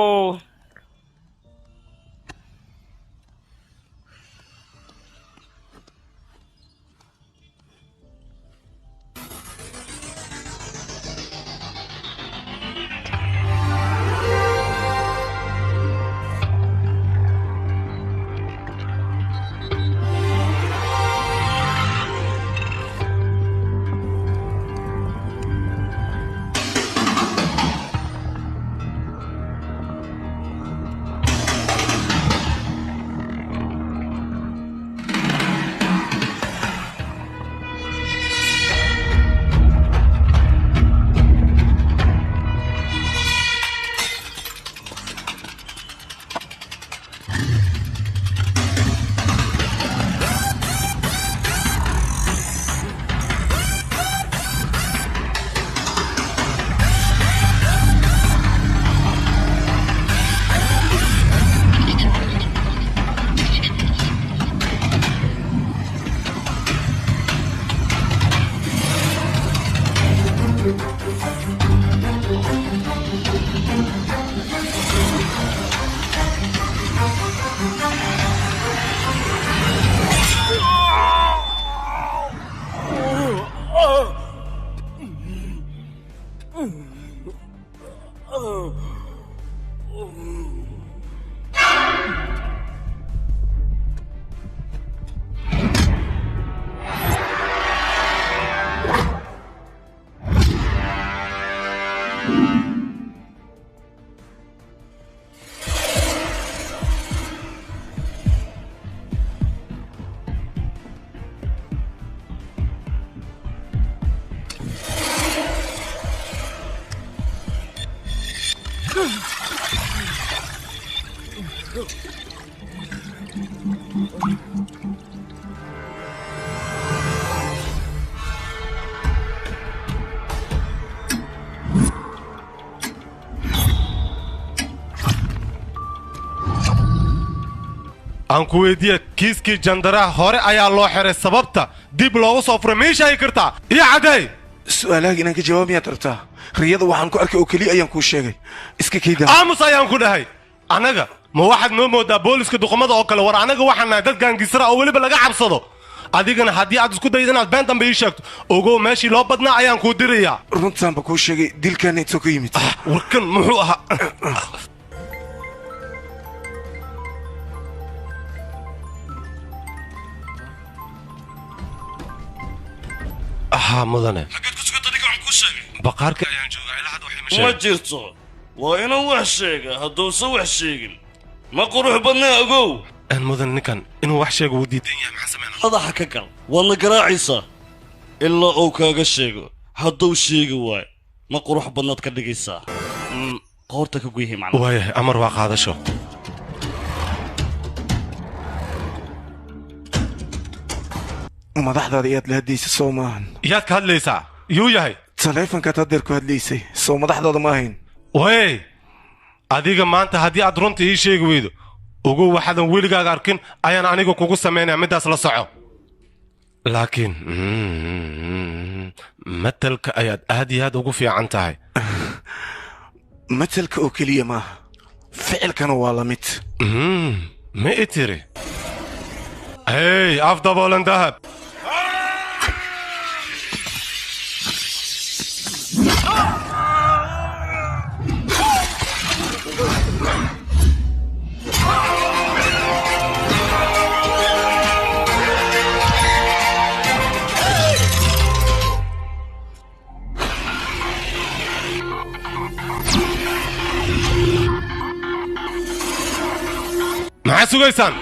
Aan ku weydiiya kiiskii jandaraha hore ayaa loo xiray sababta dib loogu soo furay ma ii sheegi kartaa iyo cadday su'aalahaaga inaan ka jawaab miyaad rabtaa riyada waxaan ku arkay oo keliya ayaan kuu sheegay iska kayda aamus ayaan ku dhahay annaga ma waxaad noo moodaa booliska duqumada oo kale war annaga waxaan nahay dad gaangisara oo weliba laga cabsado adigana haddii aad isku dayid inaad been dambe ii sheegto ogow meeshii loo badnaa ayaan kuu dirayaa runtaanba kuu sheegay dilkaana intoo ka yimid warkan muxuu ahaa ها mudane baqaarka ayaan joogaa ilaa hadda waxay ma jirto waa inuu wax sheega hadduusan wax sheegin ma qurux badnaa ogow mudan ninkan inuu wax sheego wuu diidan yahay maxaa sameynaa madaxa ka gal waadna garaacaysaa ilaa uu kaaga sheego hadduu sheegi waayo ma qurux badnaad ka dhigaysaa qoorta ka guyhi macna waayahay amar waa qaadasho madaxdaada iyaad la hadlaysay soo maahan iyaad ka hadlaysaa yuu yahay taleefankaad haddeer ku hadlaysay soo madaxdaada ma ahayn way adiga maanta haddii aad runta ii sheegi weydo ogow waxaadan weligaaga arkin ayaan aniga kugu samaynaya middaas la soco laakiin matalka ayaad aad iyo aad ugu fiican tahay matalka oo keliya maaha ficilkana waa la mid ma i tiri hey af daboolan dahab maxaa sugaysaan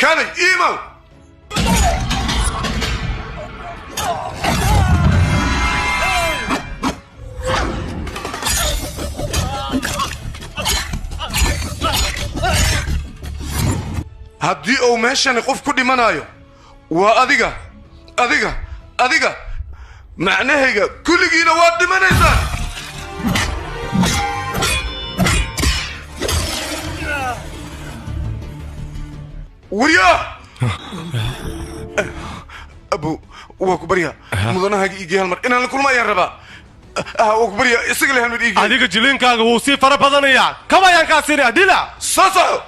Kaalay iimow haddii uu meeshani qof ku dhimanayo waa adiga adiga adiga macnahayga kulligiina waad dhimanaysaan waryaa abu waa ku baryaa mudanahaaga iigey hal mar inaan la kulmo ayaan rabaa waa ku baryaa isaga le hal mar iigey adiga jiliinkaaga wuu sii fara badanayaa kaba ayaan kaa siinaya dila soo soco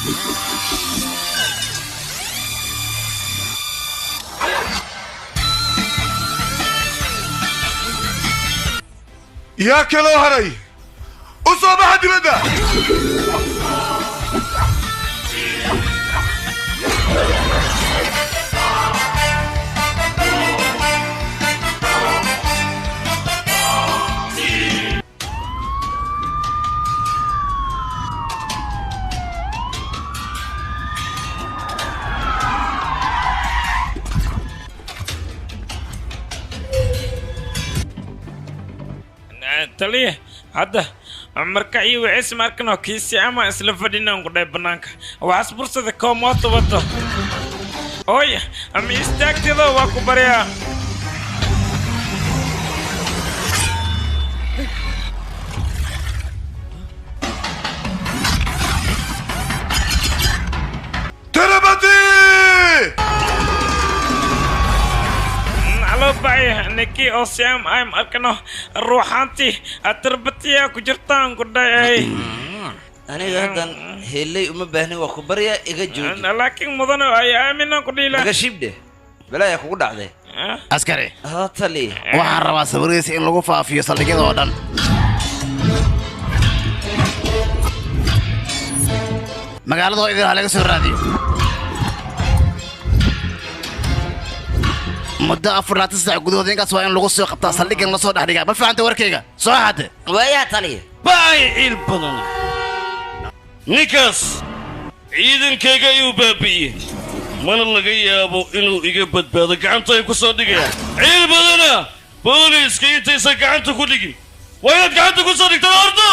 Yaa kaloo haray, u soo baxa dibadda. Taliya hadda marka iyo wicis markan kiisi ama isla fadhinaan ku dhay banaanka waxaas bursada koo mooto wato oy ama istaagteeda waa ku baryaa. Tirupati ninkii oo siam I'm arkano ruuxaantii atirbatiya ku jirtaan ku dhacay. Aniga haddan helay uma baahni, waa ku baryaa iga jooji. Laakiin mudane ay aaminan ku dhiila. Naga shibdhe balaaya kugu dhacday. Askari tali, waxaan rabaa sawiradiisa in lagu faafiyo saldhigyada oo dhan. Magaalada oo idin ha laga soo raadiyo muddo 24 saac gudahood. Ninkaas waa in lagu soo qabtaa saldhiggan lasoo dhex dhigaa. Ma fahamta warkayga? Soo xate waayaa taliya. Baay ciil badan, ninkaas ciidankayga ayuu baabi'iyey, mana laga yaabo inuu iga badbaado. Gacanta ay ku soo dhigayaan ciil badana. Booliiska intaysan gacanta ku dhigin waa inaad gacanta ku soo dhigtaan ordo.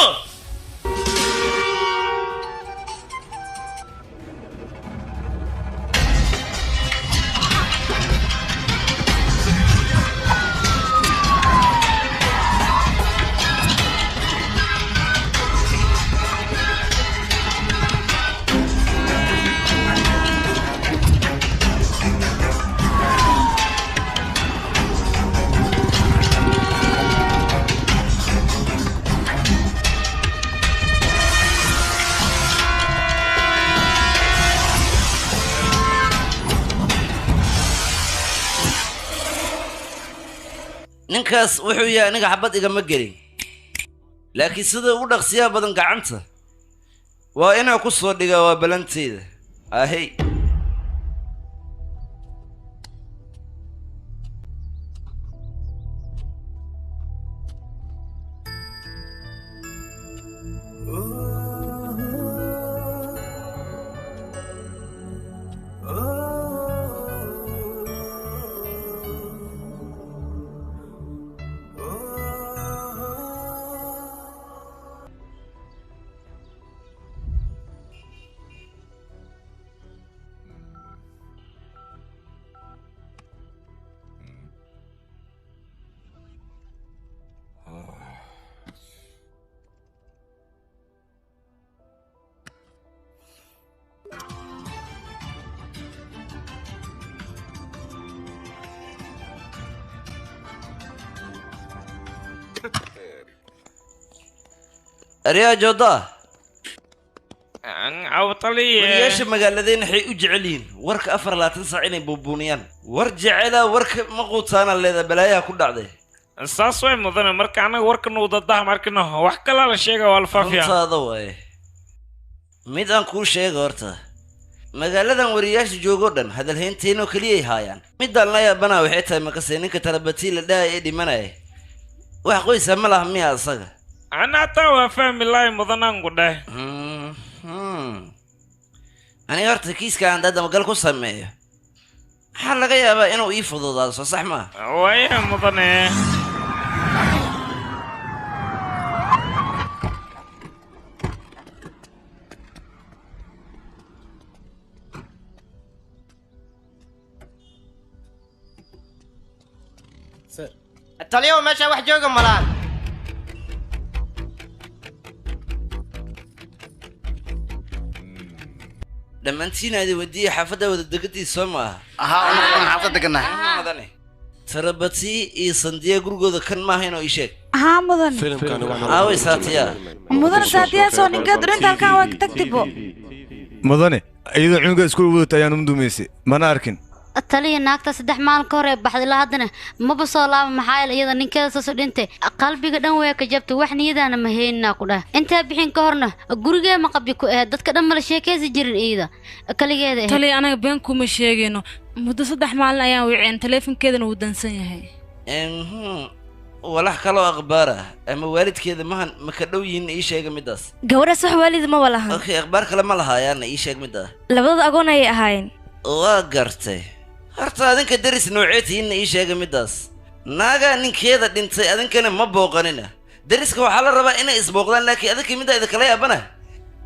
Ninkaas wuxuu yahay aniga xabad igama gelin, laakiin sida ugu dhaqsiyaha badan gacanta waa inaa ku soo dhigaa, waa balanteyda ahey. Aryaa jooda wariyaasha magaaladeen waxay u jecel yihiin warka 24 saac inay buubuuniyaan. War jecela warka ma quutaana leeda balaayaha ku dhacday. Saas way mudane, marka anaga warka nugu dadaha markano wax kalaa la sheega waa la faafiya. Runtaada waaye. Mid aan kuu sheega horta, magaaladan wariyaasha joogoo dhan hadalhaynteynoo keliyay haayaan. Midaan la yaabanaa waxay tahay makase ninka tarabatii la dhahaya ee dhimanaya wax qoysa ma laha miya asaga? Ana hataa waa fahmi lahay mudanaan ku dhahay. Aniga horta kiiska aan dadabagal ku sameeyo maxaa laga yaabaa inuu ii fududaado, soo sax maa? Waya mudane. Taliyo meesha wax jooga malaan. Dhammaantiin aadi wadiya xaafadda wada degantii soo maaha? Ahaa, xaafadda degannahay. Tarabati iyo sandiya gurigooda kan maaha inuu ii sheeg. Haa mudan. Aaway Saatiya? Mudan Saatiya soo ninka durinta halkan waa tagtibo. Mudane iyadoo cunuga iskuul wadata ayaan umdumaysay mana arkin. Taliya naagta 3 maalin ka hor ee baxday ilaa haddana maba soo laaba, maxaa yeelay iyada ninkeeda soo dhintay qalbiga dhan way ka jabtay, wax niyadaana ma haynaa ku dhah. Intaa bixin ka horna gurigee ma qabyo ku ahayd, dadka dhan mala sheekaysi jirin iyada kaligeeda ahayd. Taliya anaga been kuma sheegayno, muddo 3 maalin ayaan wiceen, taleefankeedana wuu dansan yahay. Walax kaloo akhbaar ah ama waalidkeeda mahan ma ka dhow yihiin? Ii sheega midaas. Gabadhaas wax waalid ma walahan. Okay, akhbaar kale ma lahaayaana? Ii sheeg midaas. Labadooda agoon ayay ahaayeen. Waa gartay. Horta adinka deris noocee tihiinna ii sheega midaas. Naagaa ninkeeda dhintay adinkana ma booqanina. Deriska waxaa la rabaa inay isbooqdaan, laakiin adinka middaa idinkala yaabana.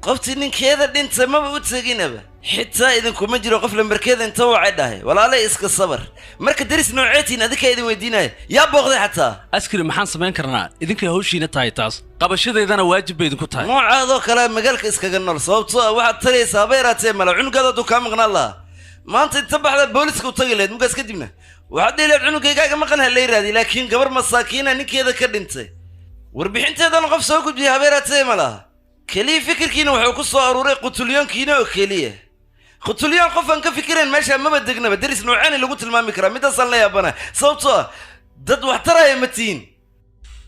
Qoftii ninkeeda dhintay maba u teginaba, xitaa idinkuma jiro qof lambarkeeda inta wacay dhahay walaalay iska sabar. Marka deris noocee tihiin adinkaa idin weydiinaya, yaa booqday xataa? Askari, maxaan samayn karnaa? Idinkay hawshiina tahay taas, qabashadeedana waajib bay idinku tahay. Noocaadoo kale magaalka iskaga nool, sababtoo ah waxaad taraysaa haba yaraatee mala. Cunugaada hadduu kaa maqnaan lahaa maanta inta baxda booliska u tagi lahayd, mugaas kadibna waxaad dhihi lahayd cunugaygaaga maqan ha lay raadi. Laakiin gabar masaakiina ninkeeda ka dhintay warbixinteedana qof soo gudbiyay haba yaraatee ma laha. Keliya fikirkiina wuxuu ku soo aruuray qutulyoonkiina oo keliya. Qutulyoon qof aan ka fikirayn meesha maba degnaba. Deris noocaani lagu tilmaami karaa midaasaan la yaabana, sababtoo ah dad wax taraya ma tihiin.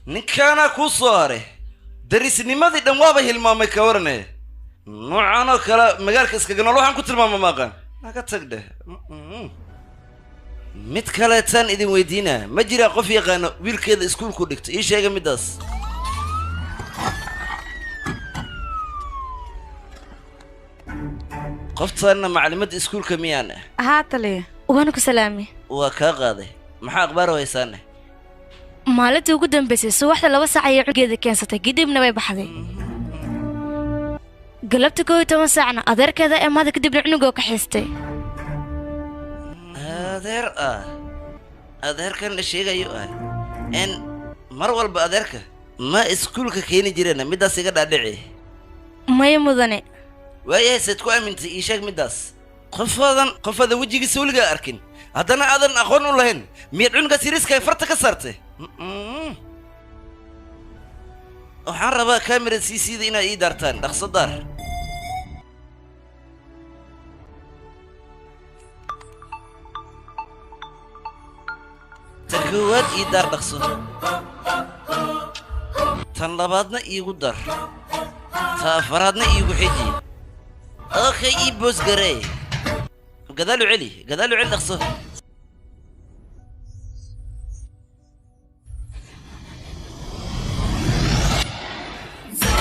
Ninkaanaa kuu soo haray derisnimadii dhan waaba hilmaamay ka warane. Noocan oo kale magaalka iskaga nool waxaan ku tilmaama maaqaan naga tag dheh. Mid kaleetaan idin weydiinaa, ma jiraa qof yaqaano wiilkeeda iskuulku dhigto? Ii sheega midaas. Qoftaanna maclimadda iskuulka miyaan ah? Haa taliya, waana ku salaamay. Waa kaa qaaday. Maxaa akhbaar haysaane? Maalintii ugu dambaysay subaxda 2 saac ayay cunugeeda keensatay, kadibna way baxday. Galabta 11 saacna adeerkeeda imaada, kadibna cunugoo ka xiistay. Adeer ah? Adeerkan la sheegayo ah n mar walba adeerka ma iskuulka keeni jireen? Midaas iga dhaadhici. Maya mudane. Waayahay, sayd ku aamintay? Ii sheeg midaas. Qofaadan wejigiisa weligaa arkin, haddana aadan aqoon u lahayn, miyaad cunugaas yariiska farta ka saartay? Waxaan rabaa kamera c c da inaad ii daartaan, dhaqso daar. Ta koowaad ii daar dhaqso, tan labaadna iigu dar, ta afaraadna iigu xiji. Okay, ii boos garee. Gadaal u celi, gadaal u celi dhaqso.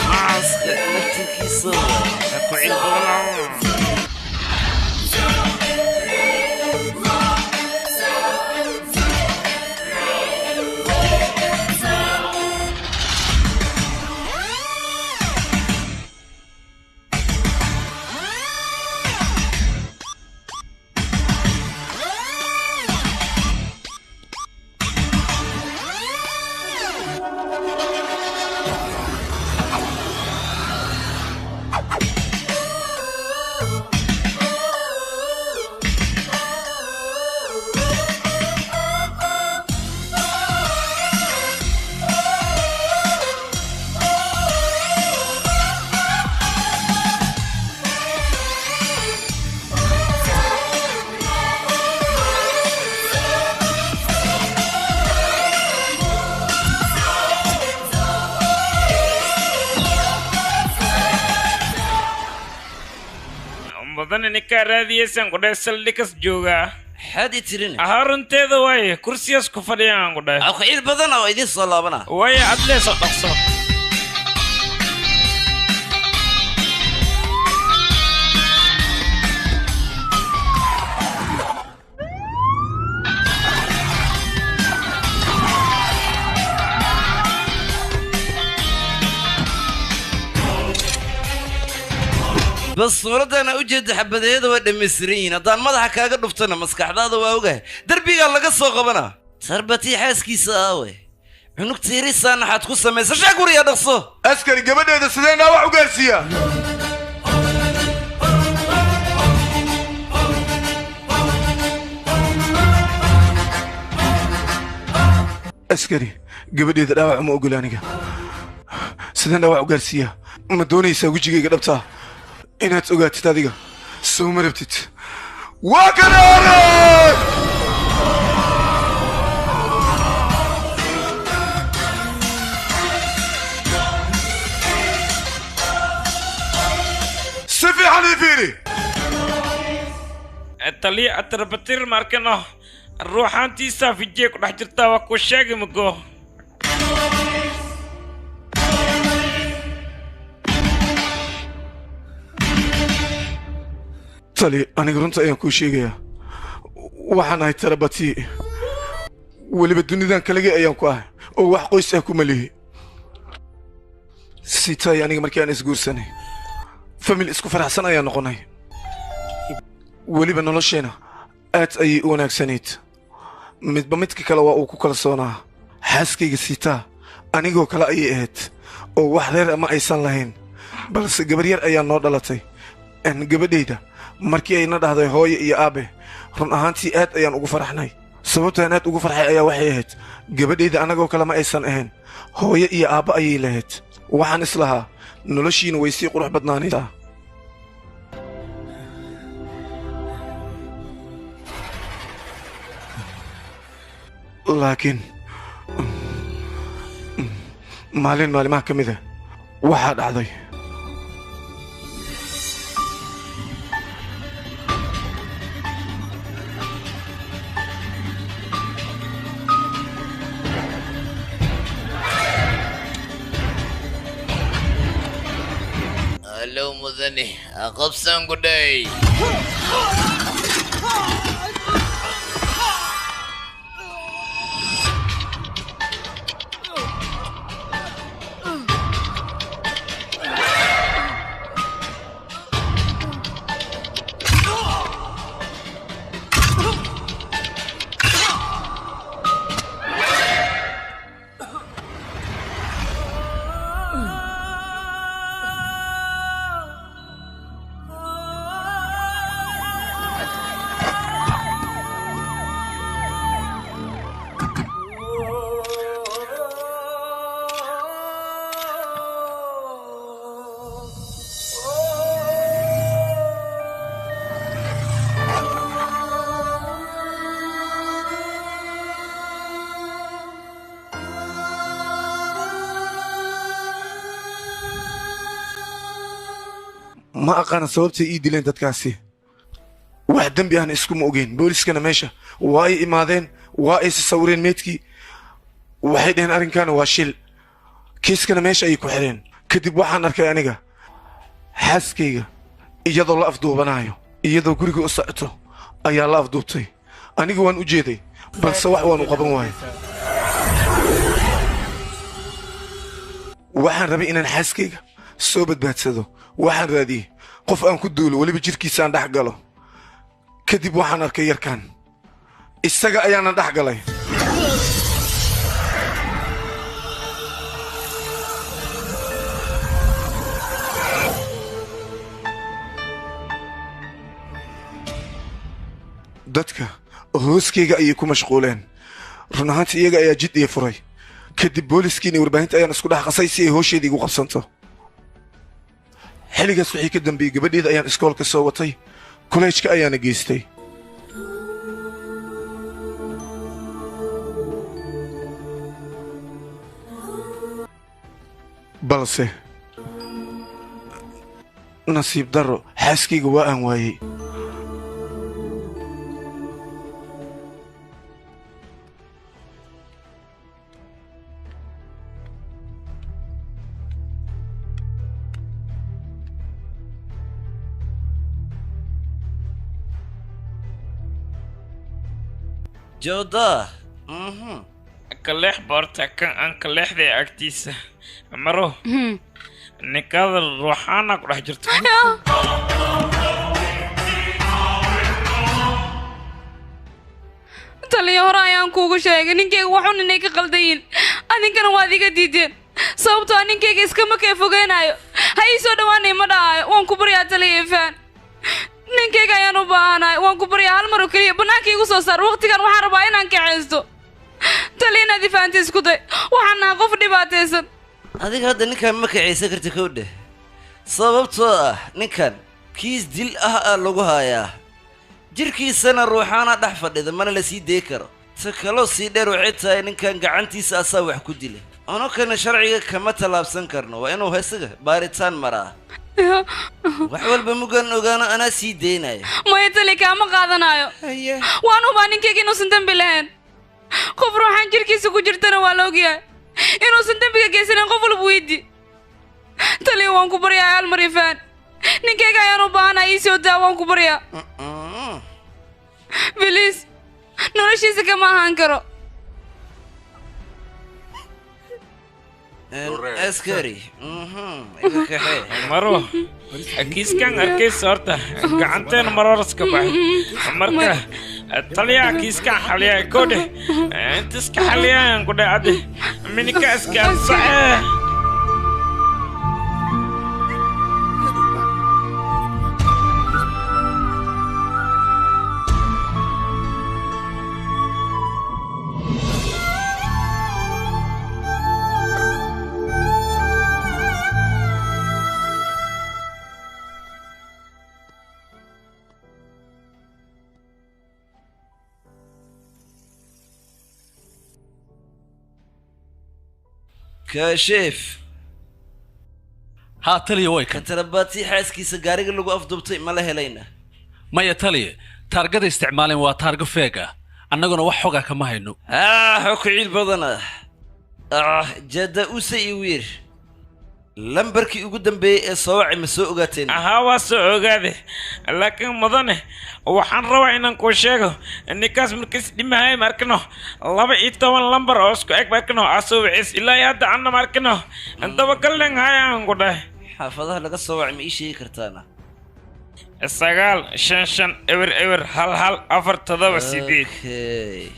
Maaska laftirkiisa ha ku cil badan. Mudane ninkaa raadiyeysaan ku dhahay saldhigas joogaa. Xaad i tirin? Ahaa, runteeda waaye, kursiyaas ku fadhiyaan ku dhahay. Ciil badan oo idin soo laabana. Waaye adleeso dhaqso. Bas suuraddaana u jeeda xabadeeyada waa dhammaystiran yihiin. Haddaan madaxa kaaga dhuftana maskaxdaada waa ogahay derbigaa laga soo qabanaa. Sarbatii xaaskiisa aawe, cunugta yarisaana xaad ku samaysa sheeg wariyaa dhaqso. Askari, gabadheeda sidee dhaawac u gaarsiiyaa? Askari, gabadheeda dhaawac uma ogola aniga. Sideen dhaawac u gaarsiiyaa? Ma doonaysaa wejigayga dhabtaa Inaad ogaatid adiga soo ma rabtid. Waa kan arag! Si fiican ii fiiri. Taliya atarbatir markano ruuxaantiisa Vijay ku dhex jirtaa waa ku sheegi mago. Tali, aniga runta ayaan kuu sheegayaa. Waxaan ahay Tarabati. Weliba dunidan kaligay ayaan ku ahay oo wax qoys ah kuma lihi. Sitay aniga markii aan isguursanay famil isku faraxsan ayaan noqonay. Weliba nolosheena aad ayay u wanaagsanayd. Midba midka kale waa uu ku kalsoonaa. Xaaskayga Sitaa anigoo kale ayay ahayd oo wax reer ama aysan lahayn, balse gabar yar ayaa noo dhalatay. Gabadhayda markii ay na dhahday hooyo iyo aabe, run ahaantii aad ayaan ugu faraxnay. Sababtaan aad ugu farxay ayaa waxay ahayd gabadhayda anagoo kale ma aysan ahayn, hooyo iyo aabbe ayay lahayd. Waxaan islahaa noloshiina way sii qurux badnaanaysaa. Laakiin maalin maalimaha ka mid ah waxaa dhacday. Hello mudane, qabsan ku dhay. Ma aqaana sababtay ii dileen dadkaasi. Wax dembi ahna iskuma ogeyn. Booliskana meesha waa ay imaadeen, waa ay sawireen meedkii. Waxay dhaheen arrinkaana waa shil, kiiskana meesha ayay ku xireen. Kadib waxaan arkay aniga xaaskayga iyadoo la afduubanayo, iyadoo guriga u socoto ayaa la afduubtay. Aniga waan u jeeday, balse wax waan u qaban waayay. Waxaan rabay inaan xaaskayga soo badbaadsado. Waxaan raadiyey qof aan ku duulo, weliba jirkiisaan dhex galo. Kadib waxaan arkay yarkan, isaga ayaana dhex galay. Dadka hooskayga ayay ku mashquuleen. Run ahaantii iyaga ayaa jid ii furay. Kadib booliskiina warbaahinta ayaan isku dhex qasay si ay hoosheeda igu qabsanto. Xilligaas wixii ka dambeeyey gabadheeda ayaan iskoolka soo watay, kolleejka ayaana geystay. Balse nasiib darro xaaskayga waa aan waayey. Jooda. Kaleex boorta kan aan kaleexday agtiisa. Maro. Ninkada ruuxaana ku dhex jirto. Taliya hore ayaan kuugu sheegay ninkayga waxun inay ka qaldayiin, adinkana waad iga diideen. Sababtoo ah ninkayga iskama kee fogeynayo, ha ii soo dhowaanay ma dhahaayo. Waan ku baryaa taliya ifaan, ninkayga ayaan u baahanahay. Waan ku baryaa hal mar oo keliya bannaanka igu soo saar. Waqtigan waxaan rabaa inaan kaxaysto. Taliya inaad ifahanti isku day, waxaan nahay qof dhibaataysan. Adiga hadda ninkan ma kacaysan karti kowdhe, sababtoo ah ninkan Kiis dil ah aa lagu hayaa. Jirkiisana ruuxaana dhex fadhida mana la sii deey karo. Ta kaloo sii dheer waxay tahay ninkan gacantiisa asaa wax ku dilay. Anokana sharciga kama tallaabsan karno, waa inuu isaga baaritaan maraa. Wax walba mugaan ogaano anaa sii deynaya. Maya tali kaama qaadanayo. Waan hubaa ninkayga inuusan dembi lahayn. Qof ruuxaan jirkiisa ku jirtana waa la ogyahay inuusan dembiga geysanin, qof walba weydi. Taliya waan ku baryaa almar ifaan, ninkayga ayaan u baahanahay, ii soo daa, waan ku baryaa biliis, noloshiisa kama ahaan karo. Askari iga kaxee. Maro kiiskan arkaysa horta gacanteena maroras ka baxay. Marka taliyaha kiiskan xaliyaa kodhe inta iska xaliyaan ku dheh adi minika iska ansaxee. Kaashiif. Haa taliya, way kan. Katarabaati xaaskiisa gaariga lagu afduubtay ma la helayna? Maya taliya, taargada isticmaaleen waa taargo feeg ah, annaguna wax xogaa kama hayno. Ah, xog ciil badana. Ah, jada use iyo wiir lambarkii ugu dambeeyey ee soo wacay ma soo ogaateen? Ahaa, waa soo ogaade, laakiin mudane waxaan rabaa inaan kuu sheego ninkaas markiis dhimahay ma arkino 12 lambar oo isku eg ma arkino asoo wicis ilaa iyo hadda anna ma arkino dabagallen hayaan ku dhahay. Xaafadaha laga soo wacay ma ii sheegi kartaana? 9 5 5 0 0 1 1 4 7 8. Okay.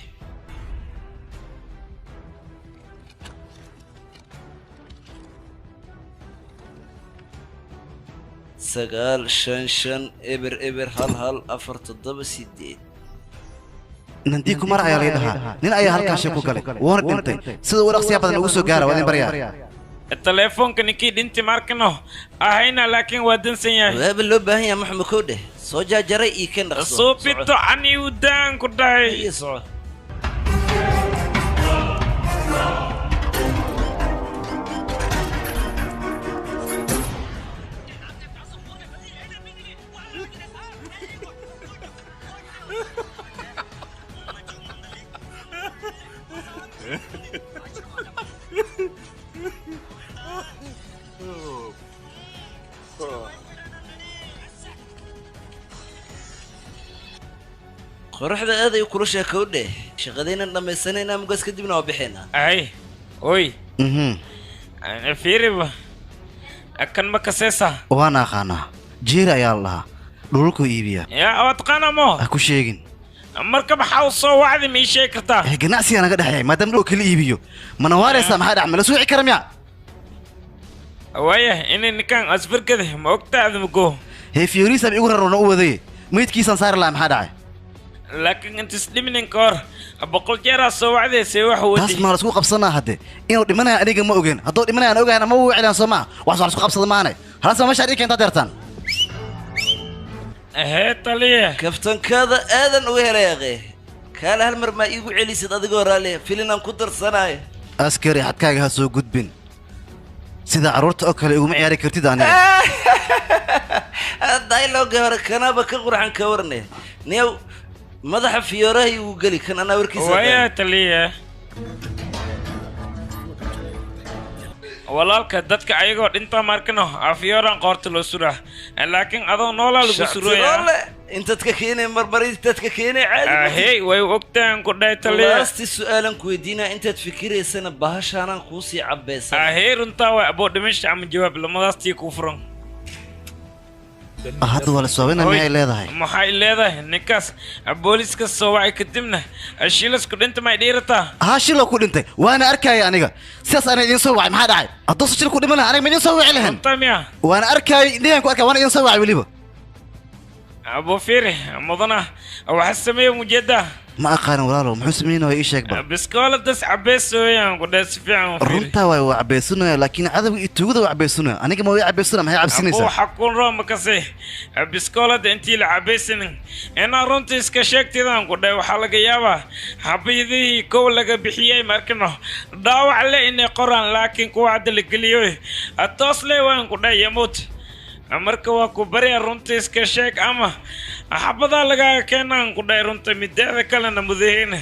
9 5 5 0 0 1 1 4 7 8. Nandii Kumar ayaa laga dhahaa, nin ayaa halkan shil ku galay wuuna dhintay. Sida uu dhaqsiya badan ugu soo gaara waa idin baryaa. Telefoonka ninkii dhinti ma arkino ahayna, laakiin waa dansan yahay. Waaba loo baahan yahay maxamed kowdhe soo jaajaray iyo kan dhaqso. Suubito cani u daan ku dhahay. Iyo soco. Qoraxda aad ay u kulushahay kowdhe, shaqadaynan dhammaysanaynaa mugaas kadibna waa bixaynaa. Ay oy, fiiriba kan ma kaseesa? Waan aqaanaa, jeeri ayaa la dhahaa, dhululkuu iibiyaa. Yaa waa taqaanaa mo? Ha ku sheegin. Marka maxaa u soo wacdi, ma ii sheegi kartaa? Eh, ganacsigaa naga dhexeeya maadaama dhulka kala iibiyo mana waaraysaa. Maxaa dhac, ma la suuci kara miya? Waaya inay ninkan asfarkada ma ogtaada mago. Hee, fiyoorihiisaan igu rarona u wadaye, meydkiisaan saari lahaa, maxaa dhacay? Laakiin intas dhiminin ka hor 100 jeeraa soo wacdaysay wax taas wadi. Maa lasku qabsanaa hadde? Inuu dhimanaya aniga ma ogeen, hadduu dhimanaya aan ogahan ama wuu wicilaan soo maa wax waa lasku qabsada maane halas ma meeshaan ii keentaa deertaan. Hee taliya. Kaftankaada aadan uga helay aqe. Kaale hal mar maa iigu celisid adigoo raalli filinaan ku darsanayo. Askari, xadkaaga ha soo gudbin, sida carruurta oo kale iguma ciyaari kartid aniga. Dialoga hore kanaaba ka qurxan, ka warne niyow madaxa fiyooraha igu geli kan anaa warkiisa. Waaya taliya, walaalka dadka ayagoo dhinta markano afyooran qoorta loo suraa, laakiin adoo noolaa lagu surooyaa. Shactiroole intaad ka keenay marmar intaad ka keenay caadi. Hey, way ogtaan ku dhahay taliya. Laasti su'aalan ku weydiinaa, intaad fikiraysana bahashaanaan kuu sii cabbaysan. Ahey, runtaa waa aboo dhimasha ama jawaab lamadaas tii kuu furan. Hadda waa la soobina miyay leedahay? Maxay leedahay ninkaas booliiska soo wacay kadibna shiilasku dhinta may dhiirataa? Haa, shiloo ku dhintay waana arkaya aniga, sidaas ana idiin soo wacay. Maxaa dhacay? Hadduusa shil ku dhiman lahaa aniga ma idiin soo wici lahayn. Runtaa miya? Waana arkayay, indhahan ku arkay, waana idiin soo wacay weliba. Abu fiiri mudana waxa sameeya mujeeda. Ma aqaan walaalow, muxuu sameynaya ii sheeg ba. Biskooladas cabeysooyaan ku dhahay si fiican u fiiri. Runtaa waay, waa cabaysanaya, laakiin cadawga iyo tuugada waa cabaysanaya. Aniga ma way cabaysanaya? Maxay cabsinaysaa? Waxa kun rooma kase biskoolada intii la cabaysanin inaa runta iska sheegtidaan ku dhahay. Waxaa laga yaabaa xabiidihii kow laga bixiyey markano dhaawac le inay qoraan, laakiin kuwa hadda la geliyo toos le waan ku dhahay yamuut. Marka waa ku barya, runta iska sheeg ama xabadaa lagaaga keenaan ku dhahay runta. Mideeda kalena mudaheyne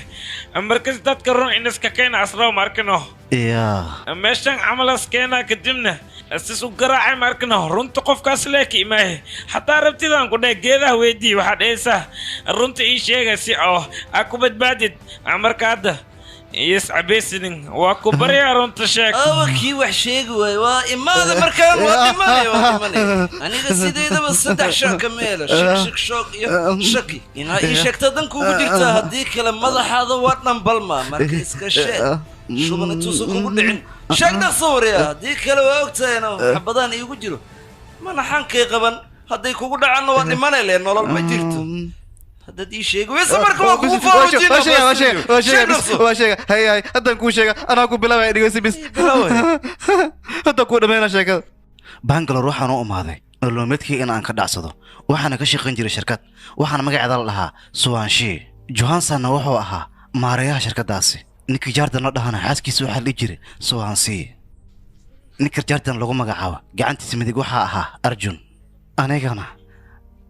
markas dadka run in iska keena asroo markano yaa meeshan camalas keenaa, kadibna sis u garaacay markano runta qofkaas lee ka imaahe. Xataa rabtidaan ku dhahay geedaha weydii, waxaad dhehaysaa runta ii sheega si oo aa ku badbaadid. Marka hadda is cabaysinin, waa ku baryaa, runta sheeg. Awa kii wax sheegi waaye waa imaada markaan waa dhimanaya, waa dhimanaya. Aniga sideedaba saddex shak ka meela shik shik shoog iyo shaki inaa ii sheegta dan kugu jirtaa, haddii kale madaxaada waa dhambalma. Marka iska sheeg, shuban intuusan kugu dhicin sheeg dhaqso warya, haddii kale waa ogtahay no xabadaan iigu jiro manaxankay qaban, hadday kugu dhacanna waa dhimanay le, nolol ma jirto haddaad ii sheegi weyse. Marka waa kugu waa sheega, hay hay, haddaan kuu sheega, anaa ku bilaabaya. Dhegeysi bis, haddaan kuu dhammayna sheekada. Bangalore waxaan u imaaday nololmeedkii in aan ka dhacsado, waxaana ka shaqayn jiray shirkad, waxaana magaceeda la dhahaa Suwanshi. Johansanna wuxuu ahaa maareeyaha shirkaddaasi. Ninkii Jardan la dhahana xaaskiisa waxaa la dhihi jiray Suwansi. Ninka Jardan lagu magacaabo gacantiisa midig waxaa ahaa Arjun, anigana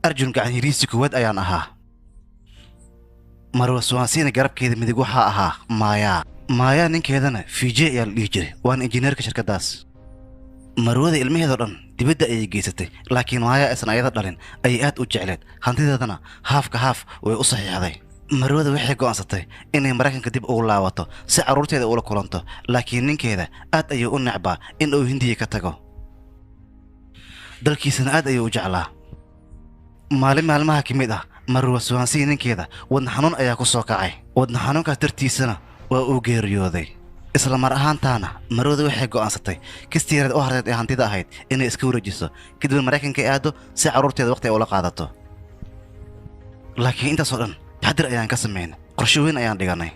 Arjun gacan yariisi koowaad ayaan ahaa. Marwa Suwansina garabkeeda midig waxaa ahaa Maaya. Maaya ninkeedana Vijay ayaa la dhihi jiray, waana injineerka shirkaddaas. Marwada ilmaheedoo dhan dibadda ayay geysatay, laakiin Maaya aysan ayada dhalin ayay aad u jecleed, hantideedana haafka haaf way u saxiixday. Marwada waxay go'aansatay inay Maraykanka dib ugu laabato si carruurteeda ula kulanto, laakiin ninkeeda aad ayuu u necbaa in uu Hindiya ka tago, dalkiisana aad ayuu u jeclaa. Maalin maalmaha ka mid ah Marwa Suwansiya ninkeeda wadna xanuun ayaa ku soo kacay, wadna xanuunkaas dartiisana waa uu geeriyooday. Isla mar ahaantaana marwada waxay go'aansatay kistii yareed u harteed ee hantida ahayd inay iska wareejiso, kadibna Maraykanka aado si carruurteeda waqti ay ula qaadato. Laakiin intaasoo dhan taxadir ayaan ka samaynay, qorshe weyn ayaan dhiganay.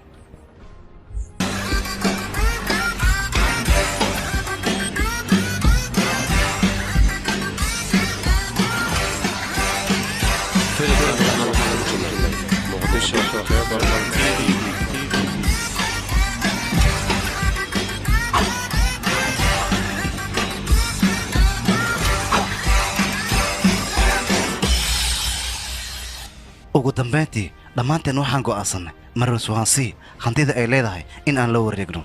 Ugu dambayntii dhammaanteen waxaan go'aansannay Marwa Suwansi hantida ay leedahay in aan la wareegno.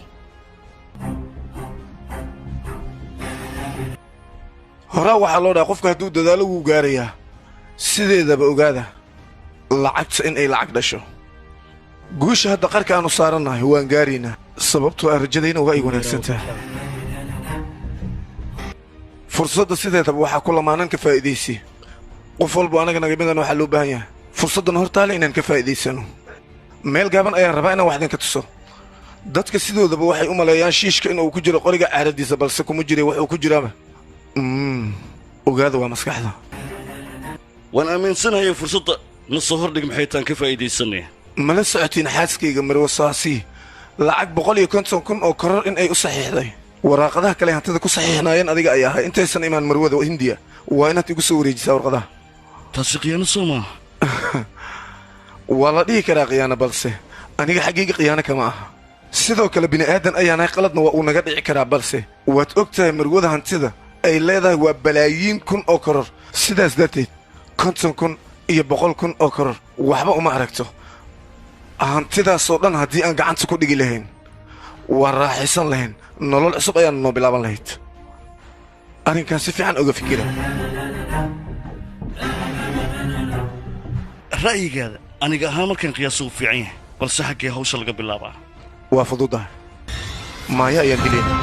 Horaa waxaa loo dhaha qofka hadduu dadaalo wuu gaarayaa. Sideedaba ogaada lacagta in ay lacag dhasho. Guusha hadda qarka aanu saarannahay waan gaaraynaa, sababtoo ah rajadayna waa ay wanaagsan tahay. Fursadda sideedaba waxaa ku lamaanan ka faa'iidaysi. Qof walbo anaga naga midan waxaa loo baahan yahay fursaddan hortaale inaan ka faa'iidaysano. Meel gaaban ayaan rabaa inaan wax idinka tuso. Dadka sidoodaba waxay u maleeyaan shiishka inuu ku jiro qoriga caaradiisa, balse kuma jira, wuxuu ku jiraaba ogaada waa maskaxda. Waan aaminsanahay fursadda na soo hordhig, maxay taan ka faa'iidaysanaya? Mala socotiin xaaskayga Marwa Saasi lacag 150,000 oo koror in ay u saxiixday? Waraaqadaha kale hantida ku saxiixnaayeen adiga ay ahay intaysan imaan marwada Hindiya. Waa inaad igu soo wareejisaa warqadaha. Taasi khiyaano soo maaha? Waa la dhihi karaa khiyaano, balse aniga xaggayga khiyaano kama aha. Sidoo kale bini aadan ayaanahay, qaladna waa uu naga dhici karaa, balse waad og tahay marwada hantida ay leedahay waa balaayiin kun oo koror. Sidaas darteed 50,000 iyo 100,000 oo koror waxba uma aragto. Hantidaasoo dhan haddii aan gacanta ku dhigi lahayn waan raaxaysan lahayn, nolol cusub ayaan noo bilaaban lahayd. Arrinkan si fiican uga fikira. Ra'yigaada aniga ahaan markaan qiyaaso uu fiican yahay, balse xaggee hawsha laga bilaabaa? Waa fududahay, Maaya ayaan dilayna.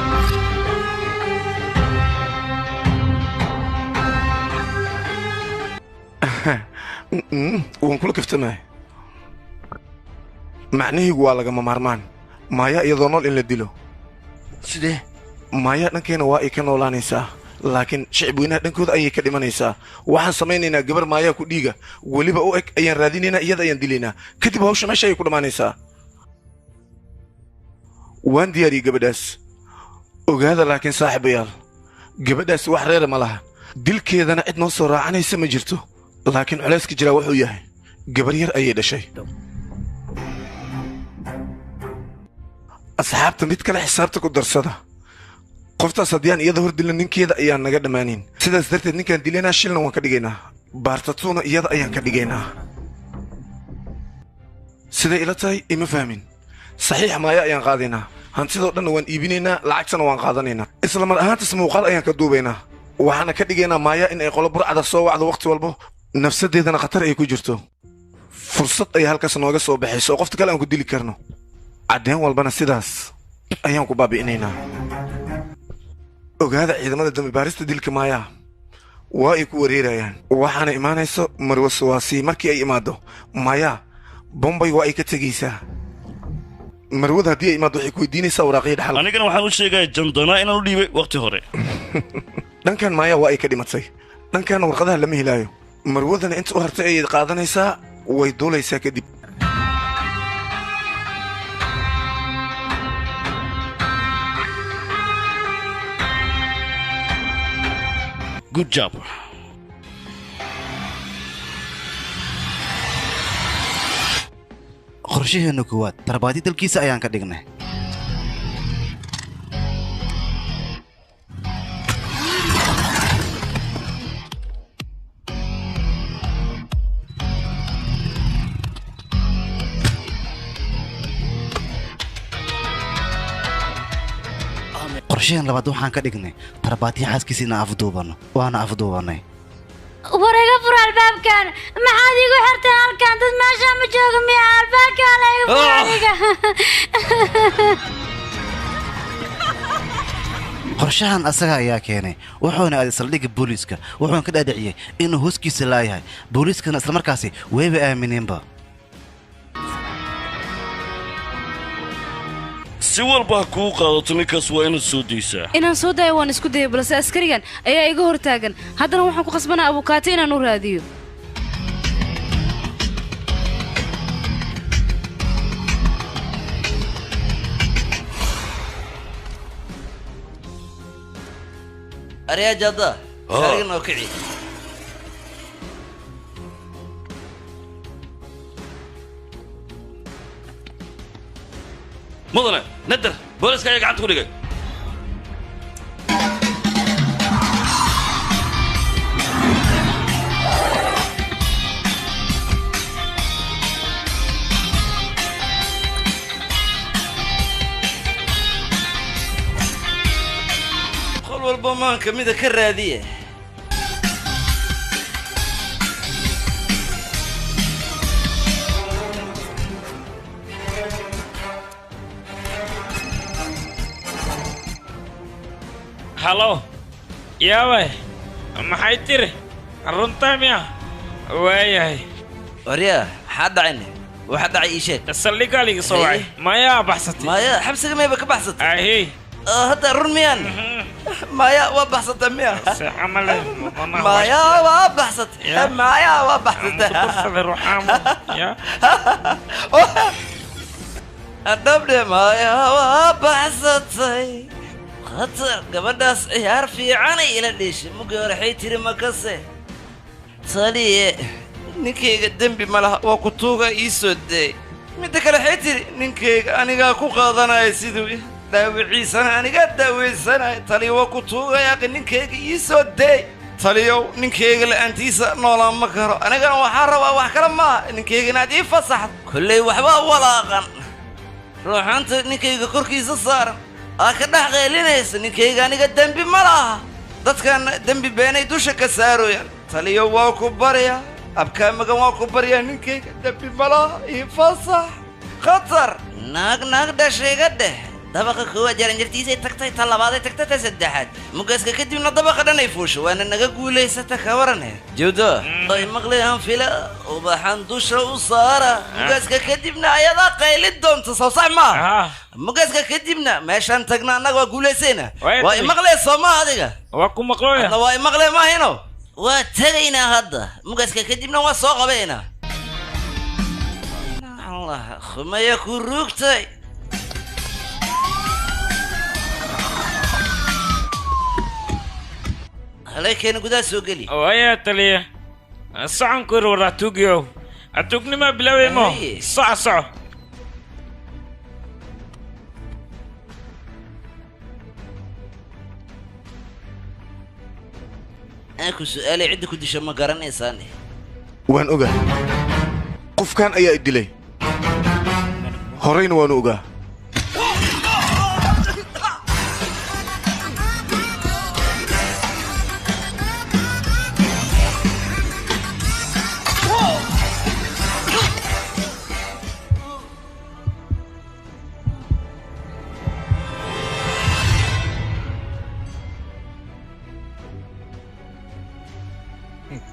Waan kula kaftamaya, macnahaygu waa lagama maarmaan Maaya iyadoo nool in la dilo. Sidee? Maaya dhankeena waa ay ka noolaanaysaa, Laakiin shicib weynaha dhankooda ayay ka dhimanaysaa. Waxaan samaynaynaa gabar maayaa ku dhiiga weliba u eg ayaan raadinaynaa, iyada ayaan dilaynaa. Kadib hawsha meesha ayay ku dhammaanaysaa. Waan diyaariyey gabadhaas. Ogaada laakiin saaxiibayaal, gabadhaas wax reera ma laha, dilkeedana cid noo soo raacanaysa ma jirto. Laakiin culayska jiraa wuxuu yahay gabar yar ayay dhashay. Asxaabta mid kale xisaabta ku darsada. Qoftaas haddii aan iyada hor dilna ninkeeda ayaan naga dhammaanin. Sidaas darteed ninkaan dilaynaa shilna waan ka dhigaynaa, baartatuuna iyada ayaan ka dhigaynaa. Siday ila tahay ima fahmin. Saxiix maaya ayaan qaadaynaa, hantidoo dhanna waan iibinaynaa, lacagtana waan qaadanaynaa. Isla mar ahaantaas muuqaal ayaan ka duubaynaa. Waxaana ka dhigaynaa maaya in ay qolo burcada soo wacdo wakhti walbo, nafsaddeedana khatar ay ku jirto. Fursad ay halkaas nooga soo baxayso oo qofta kale aan ku dili karno. Caddeen walbana sidaas ayaan ku baabi'inaynaa. Ogaada ciidamada dambi baarista dilka maaya waa ay ku wareerayaan. Waxaana imaanayso Marwo Suwaasi. Markii ay imaado maaya Bombay waa ay ka tegaysaa. Marwada haddii ay imaado waxay ku weydiinaysaa waraaqyo dhaxal. Anigana waxaan u sheegayaa jandanaa inaan u dhiibay waqti hore. Dhankan maaya waa ay ka dhimatay, dhankaana warqadaha lama helaayo. Marwadana inta u hartay ayay qaadanaysaa, way duulaysaa kadib. Good job. Qorshaheenna koowaad tarbaadi dalkiisa ayaan ka dhignay. Qorshaheen labaad waxaan ka dhignay tarbaatiya xaaskiisa inaan afduubano, waana afduubanay. War iga fur albaabkan, maxaad iigu xirteen halkan? Dad meeshaan ma jooga miya? Albaabkan la iga fur aniga. Qorshahan asaga ayaa keenay, wuxuuna aaday saldhigga booliiska, wuxuuna ka dhaadhiciyey inuu hooskiisa laayahay. Booliiskana islamarkaasi wayba aamineenba. Si walba ha kuu qaadato ninkaas waa inaad soo daysaa. Inaan soo daayo waan isku dayay, balse askarigan ayaa iga hortaagan. Haddana waxaan ku khasbanaa abukaati inaan u raadiyo. Aryaa jadda, gaariga noo kici. Mudane nadar, booliska ayaa gacanta ku dhigay. Qol walba maanka mida ka raadiye. Halo, yaabay, maxay tiri? Runtaa miya? Waayahay. Waryaa, maxaa dhacayne? Waxa dhacay ii sheeg. Saldhiggaa liiga soo wacay. Mayaa baxsatay? Maya xabsiga mayba ka baxsatay? Ahey. Hadda run miyaan? Maya waa baxsatay miya? Seexa ma leh. Maya waa baxsatay. Maya waa baxsatay. Ya. Dhabdhe maya waa baxsatay. Khatar, gabadhaas ciyaar fiicanay ila dheeshay. Mugii hore waxay tiri makase. Taliye, ninkayga dembi ma laha, waa ku tuuga ii soo deey. Midda kale waxay tiri ninkayga anigaa ku qaadanaya siduu dhaawiciisana anigaa daaweysanaya. Taliye waa ku tuugaya ninkayga ii soo deey. Taliyow, ninkayga la'aantiisa noolaan ma karo. Anigana waxaan rabaa wax kale maaha, ninkayga inaad ii fasaxdo. Kolley waxbaa walaaqan. Ruuxaanta ninkayga korkiisa saaran aa ka dhex qeylinaysa. Ninkayga aniga dembi ma laha. Dadkan dembi beenay dusha ka saarooyaan. Taliyo waa ku baryaa, abkaa magan waa ku baryaa, ninkayga dembi ma laha, ii fasax. Khatar, naag naag dhashay iga dheh. Dabaqa koowaad jaranjartiisay tagtay, ta labaaday tagtay, ta saddexaad. Mugaaska kadibna dabaqa dhan ay fuusho, waana naga guulaysata ka warane. Jawdo, ay maqlayaan fila, ubaxan dusha u saara. Mugaaska kadibna ayadaa qaylin doonta, soo sax maaha? Mugaaska kadibna meeshaan tagna annaga waa guulaysayna. Waa imaqlee soo maaha adiga? Waa ku maqlooya. Adna waa imaqlee maahino? Waa tegaynaa hadda. Mugaaska kadibna waa soo qabaynaa. Allah, khumaya ku ruugtay. Halkeena gudaha soo geli. Waya taliya, socon ku yiri waraa tuugiyow. Tuugnima bilaabay mo. Soco soco. Aan ku su'aalay cidda ku disho ma garanaysaan? Waan ogaa. Qofkan ayaa i dilay. Horeyna waan ogaa.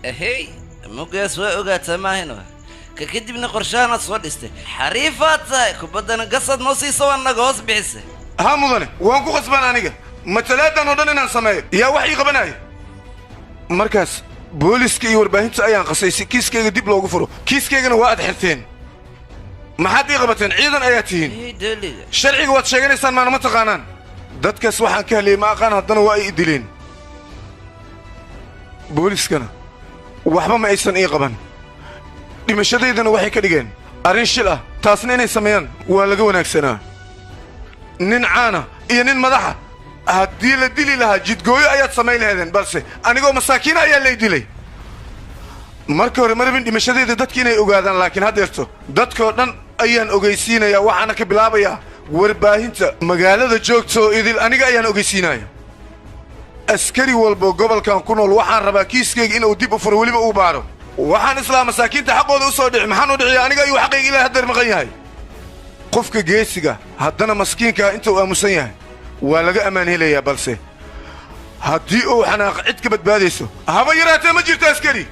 Hey, mugaas waa ogaataa maahino. Ka kadibna qorshaanaad soo dhistay. Xariifaad tahay, kubaddana gasaad noo siiso waa naga hoos bixisay. Haa mudane, waan ku khasbaan aniga. Matalaadan oo dhan inaan sameeyo, yaa wax ii qabanaya. Markaas booliska iyo warbaahinta ayaan qasay si kiiskayga dib loogu furo. Kiiskaygana waa aad xirteen. Maxaad ii qabateen? Ciidan ayaa tihiin. Sharciga waad sheeganaysaan maana ma taqaanaan. Dadkaas waxaan ka heliyey ma aqaan, haddana waa ay i dileen. Booliskana waxba ma aysan ii qaban. Dhimashadaydana waxay ka dhigeen arrin shil ah, taasna inay sameeyaan waa laga wanaagsanaa. Nin caana iyo nin madaxa haddii la dili lahaa jidgooyo ayaad samayn lahaydeen, balse anigoo masaakiina ayaa lay dilay. Marka hore ma rabin dhimashadayda dadki inay ogaadaan, laakiin haddeerto dadkoo dhan ayaan ogeysiinayaa. Waxaana ka bilaabayaa warbaahinta magaalada joogta oo idil aniga ayaan ogeysiinaya. Askari walba gobolkan ku nool waxaan rabaa kiiskayga inuu dib u furo, weliba uu baaro. Waxaan islaa masaakiinta xaqooda u soo dhici. Maxaan u dhiciyaa aniga ayuu xaqayga ilaa haddeer maqan yahay. Qofka geesiga haddana maskiinkaa inta uu aamusan yahay waa laga ammaan helayaa, balse haddii uu xanaaq cid ka badbaadayso haba yaraatee ma jirto. Askari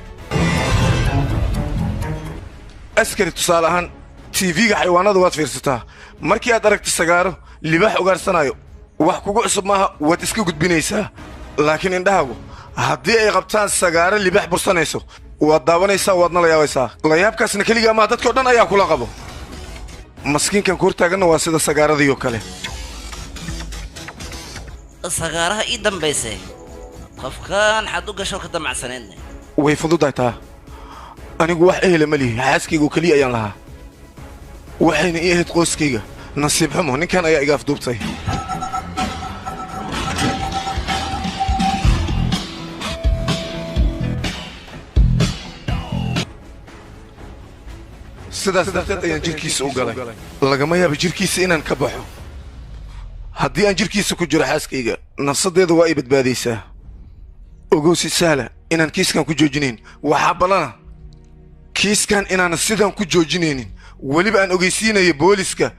askari tusaale ahaan TV-ga xayawaanada waad fiirsataa. Markii aad aragto sagaaro libaax ugaarsanaayo, wax kugu cusub maaha, waad iska gudbinaysaa. Laakiin indhahaagu haddii ay qabtaan sagaaro libaax bursanayso, waad daawanaysaa, waadna la yaabaysaa. Layaabkaasna keligaa maaha, dadkao dhan ayaa kula qabo. Maskiinkan ku hortaaganna waa sida sagaaradii oo kale. Sagaaraha ii dambaysay qofkan xad u gasho ka damacsaneedna. Way fududahay taa. Anigu wax ehela ma lihi, xaaskayga oo keliya ayaan lahaa. Waxayna ii ahayd qoyskayga. Nasiib xumo ninkan ayaa iga afduubtay. Sidaas darteed ayaan jirkiisa u galay. Lagama yaabo jirkiisa inaan ka baxo. Haddii aan jirkiisa ku jiro xaaskayga, nafsadeeda waa ay badbaadaysaa. Ogow si sahla inaan kiiskan ku joojinayn. Waxaa ballana kiiskan inaan sidan ku joojinaynin. Weliba aan ogeysiinayo booliska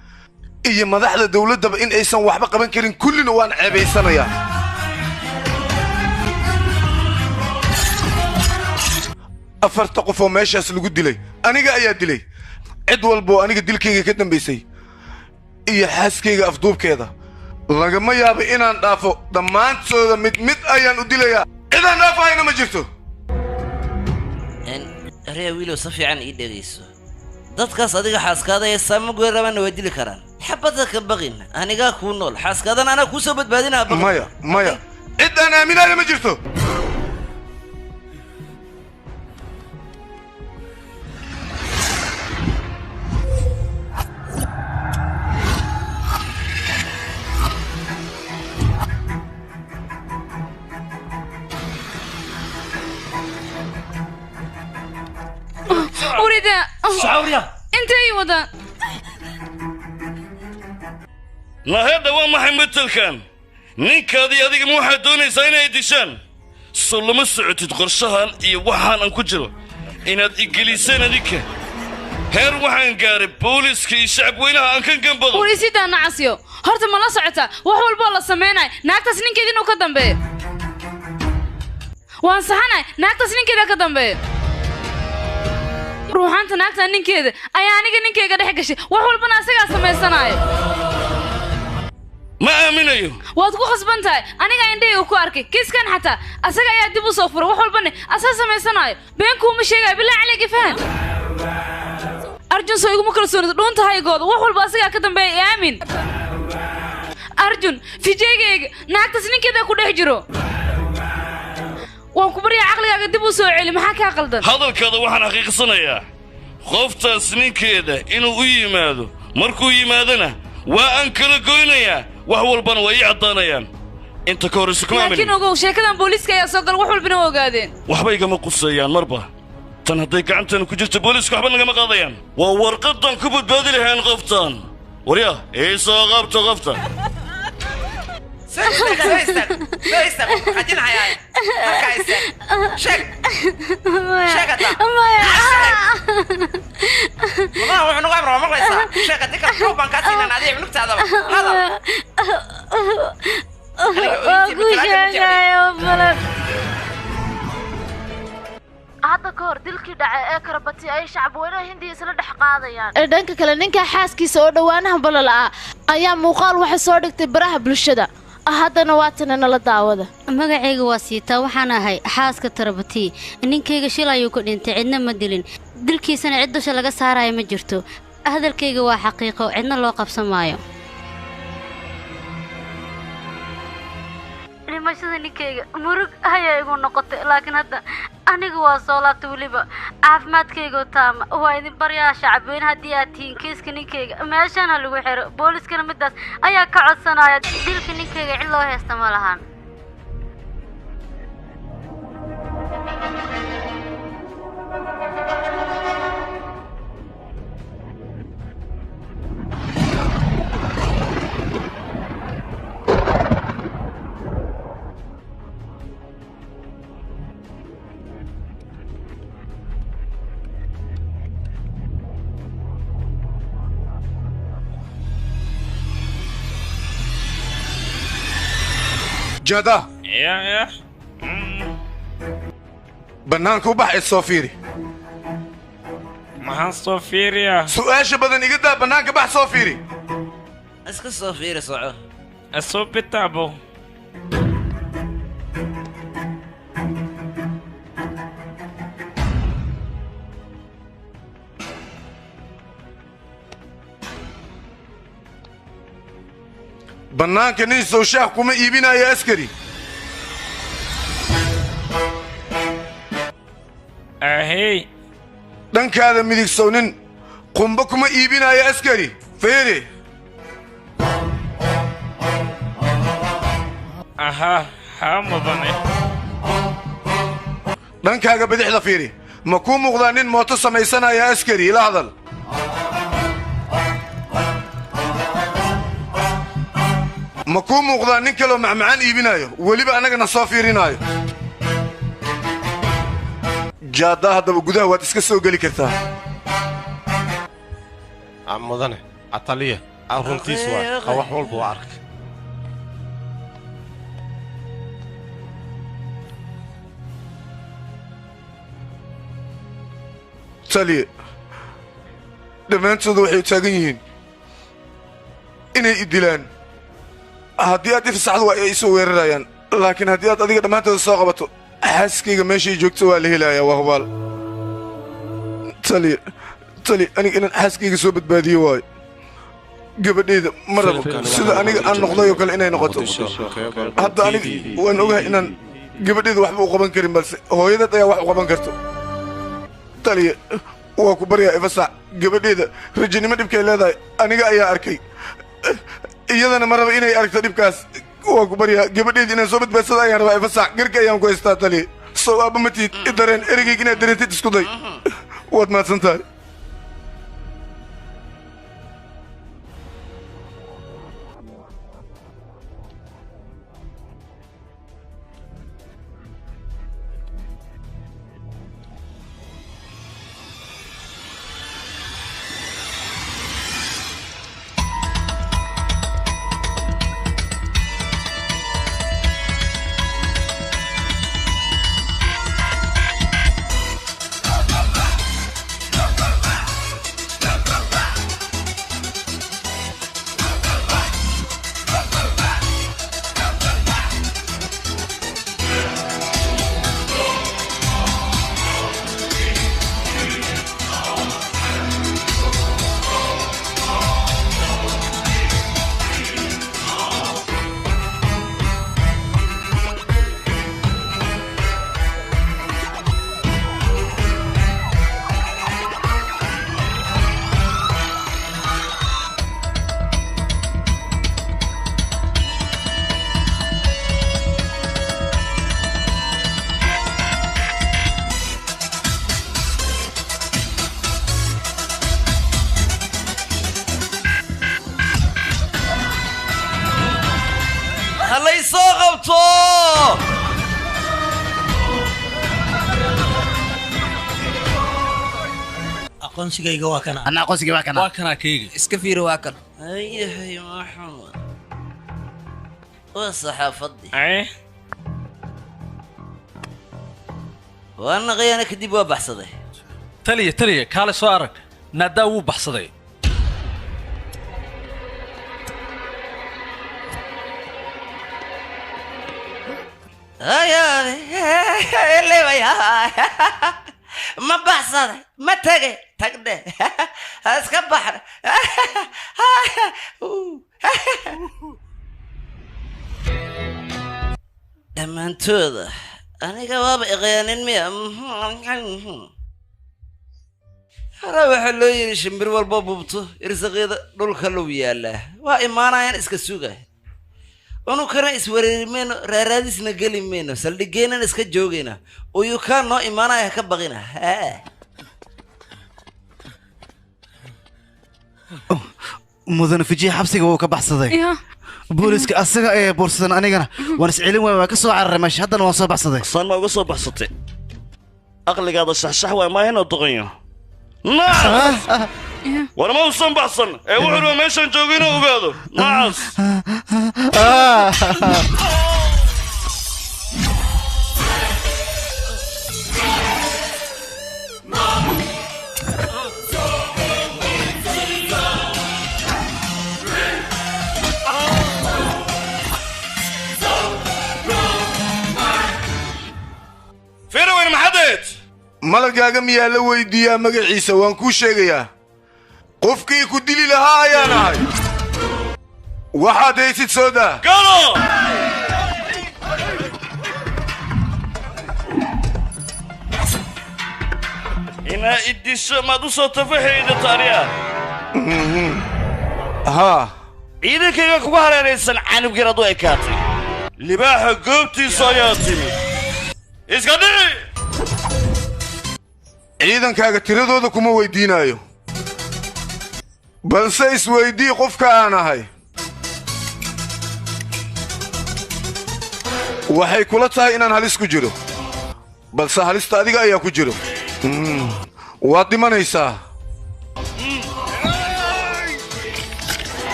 iyo madaxda dawladdaba in aysan waxba qaban karin, kullina waan ceebaysanayaa. Afarta qof oo meeshaas lagu dilay aniga ayaa dilay. Cid walba oo aniga dilkayga ka dambaysay iyo xaaskayga afduubkeeda lagama yaabo inaan dhaafo. Dhammaantooda mid mid ayaan u dilayaa, cidaan dhaafahayna ma jirto. Aryaa wiilow, si fiican ii dhegayso. Dadkaas adiga xaaskaada ee saamagoy rabaanna waa dili karaan. Xabadda ka baqin, anigaa kuu nool, xaaskaadana anaa kuu soo badbaadinaa. Maya maya, cid aan aaminayo ma jirto. Urida. Intay wadaan. Lahadda waa maxay matelkan? Ninkaadii adiga ma waxaad doonaysaa inay dishaan? Soo lama socotid qorshahan iyo waxaan aan ku jiro inaad igeliseen adinka. Heer waxaan gaaray booliska iyo shacab weynaha aan ka gambado. Urisidaa nacasyo. Horta ma la socotaa wax walboo la samaynayo naagtaas ninkeeda inuu ka dambeeyo. Waan saxanahay, naagtaas ninkeeda ka dambeeyo. Ruuxaanta naagta ninkeeda ayaa aniga ninkeyga dhex gashay, wax walbana asagaa samaysanaayo. Ma aaminayo. Waad ku khasban tahay, aniga indhahayga ku arkay kiiskan, xataa asaga ayaa dib u soo furay, wax walbana asaa samaysanaayo. Been kuuma sheegayo, bilaa caleyga fahan. Arjun, soo iguma kalsoonida dhuunta haygooda, wax walba asagaa ka dambeeya, i aamin. Arjun, fijeygayga naagtaas ninkeeda ku dhex jiro. Waan ku baryaa, caqligaaga dib u soo celi, maxaa kaa qaldan? Hadalkaada waxaan xaqiiqsanayaa qoftaas ninkeeda inuu u yimaado, markuu yimaadona waa aan kala goynayaa, wax walbana waa ii caddaanayaan. Inta ka horraysa kuma laakiin aaminin. Ogow, sheekadan booliiska ayaa soo gala, wax walbana waa ogaadeen. Waxba igama quseeyaan marba tan hadday gacanteena ku jirto, booliiska waxba nagama qaadayaan. Waa warqadan ku badbaadi lahayn qoftan. Warya, ii soo qabto qofta. Soo istaag, soo istaag, soo istaag, waan ku xajinahayaa. Halkaa istaag. Sheeg. Sheeg hadda. Sheeg. Madaxa wuxuu nagu amraa waa maqlaysaa. Sheeg, haddii kale koob baan kaa siinaan adiga cunugtaadaba. Hadal. Aniga Waa ooyintii ku matalaadda ma jecli. sheegayo balan. Hadda ka hor dilkii dhacay ee Karabati ay shacabweynaha Hindiya isla dhex qaadayaan. Dhanka kale, ninka xaaskiisa oo dhowaanaha balal ah ayaa muuqaal waxa soo dhigtay baraha bulshada, haddana waatana nala daawada. Magacayga waa Siitaa, waxaan ahay xaaska Tarabatii. Ninkayga shil ayuu ku dhintay, cidna ma dilin, dilkiisana cid dusha laga saaraya ma jirto. Hadalkayga waa xaqiiqo, cidna loo qabsan maayo. Dhimashada ninkayga murug ayaa igu noqotay, laakiin hadda anigu waa soo laabtay, weliba caafimaadkayga taama. Waa idin baryaa shacabweyne, haddii aad tihiin, kiiska ninkayga meeshana lagu xiro, booliskana midaas ayaa ka codsanaya. Dilka ninkayga cid loo haysta ma lahan. Jada. Ya ya. Bannaanka u bax ee soo fiiri. Maxaan soo fiiriyaa? Su'aasha badan iga daa, bannaanka bax, soo fiiri. Iska soo fiiri, soco. Soo bitaabo. Bannaanka nin sow shaah kuma iibinayo askari? Ahey. Dhankaada midig sow nin qumbo kuma iibinayo askari? Fiiri. Aha, haa mudane. Dhankaaga bidixda fiiri, ma kuu muuqdaa nin mooto samaysanaya askari? Ila hadal. Ma kuu muuqdaa nin kaloo macmacaan iibinayo, weliba annagana soo fiirinaayo? Jaaddaa, haddaba gudaha waad iska soo geli kartaa. Mudane ataliya, runtiis waa wax walba waa arkay. Taliye, dhammaantooda waxay taagan yihiin inay i dilaan. Haddii aad ifasaxdo waa ay isoo weerarayaan, laakiin haddii aad adiga dhammaantooda soo qabato, xaaskayga meeshay joogto waa la helayaa, waa hubaal. Taliye, taliye, aniga inaan xaaskayga soo badbaadiyo waayo. Gabadhayda ma rabo sida aniga aan noqday oo kale inay noqoto. Hadda aniga waan ogahay inaan gabadhayda waxba u qaban karin, balse hooyadeed ayaa wax u qaban karto. Taliye, waa ku baryaa, ifasax. Gabadhayda rajanimo dhibkay leedahay aniga ayaa arkay, iyadana ma raba inay aragto dhibkaas. Waa ku baryaa, gabadhayda inaan soo badbaadsada ayaan rabaa, ifasax. Garka ayaan ku haystaa. Taliye, sow aabba ma tihid? I dareen, erigayga inaad dareentid isku day. Waad mahadsan tahay. qabto. Aqoonsigayga waa kana. Ana aqoonsigay waa kana. Waa kana kayga. Iska fiiri waa kan. Ayahay maxamed. Waa saxaafadii. Waana khiyaana kadib waa baxsaday. Taliya taliya kaale soo arag. Naadaa wuu baxsaday. Ma baxsaday, ma tagay, tagdhe. Ha iska baxna. Dhammaantooda aniga waaba iqyaanin miya. Hore waxaa loo yidhi shimbir walba buubto irsaqeeda dhulka low yaallaa. Waa imaanayaan iska suga. Unukana iswareeri mayno, raaraadisna geli mayno, saldhigeenana iska joogayna. Uyukaa noo imaanaya ka baqina. Mudane Fijiye xabsiga wuu ka baxsaday. Booliska asaga ee boorsadan anigana waan iscelin waay, waan ka soo cararay meesha, haddana waan soo baxsaday. Saan ma uga soo baxsatay? Aqligaada saxsax waay maahan oo doqonyo. Nacas! War ma uusan baxsan ee wuxuu rabaa meeshaan joogo inuu ogaado. Nacas! Firoweyn maxadeed? Malagaaga miyaa la weydiiyaa magaciisa? Waan kuu sheegayaa. Qofkii ku dili lahaa ayaan ahay. Waxaad haysid soo daa. Galo! Inaa idisho maad u soo tafaxayda taariya. Haa. Ciidankayga kugu hareeraysan canug yar aduu ekaatay. Libaaxa goobtiisa ayaa timid. Iska dhici! Ciidankaaga tiradooda kuma weydiinayo. Balse isweydii qofka aan ahay. Waxay kula tahay inaan halis ku jiro. Balse halista adiga ayaa ku jiro. Waad dhimanaysaa.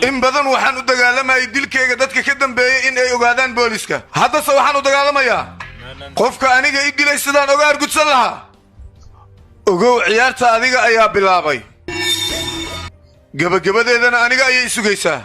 In badan waxaan u dagaalamayay dilkayga dadka ka dambeeyay in ay ogaadaan booliska. Haddase waxaan u dagaalamayaa qofka aniga i dilay sidaan oga argudsan lahaa. Ogow ciyaarta adiga ayaa bilaabay. Gabagabadeedana aniga ayay sugaysaa.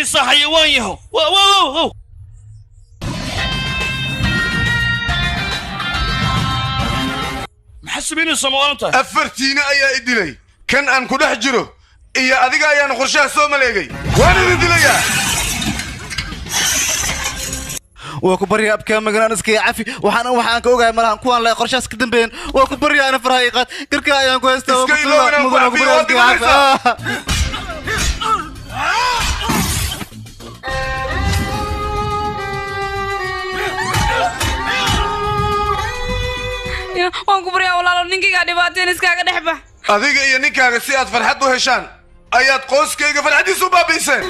samaynaysaa xayawaan yahow? Wa wa wa. Maxaa samaynaysaa maalinta? Afartiina ayaa i dilay. Kan aan ku dhex jiro iyo adiga ayaan qorshaha soo maleegay. Waan idin dilayaa. Waa ku baryaa abkaa maganaan iskaga cafi. Waxaan ka ogahay malahan kuwaan leh qorshahaas ka dambeeyeen. Waa ku baryaa ana faraha ii qaad. Garkaa ayaan ku haystaa. Iska iloow inaan ku cafiyo, waad dhimanaysaa. Waan ku baryaa walaalo, ninkaygaa dhibaateen iskaaga dhex bax. Adiga iyo ninkaaga si aad farxad u heshaan ayaad qoyskayga farxaddiisa u baabi'iseen.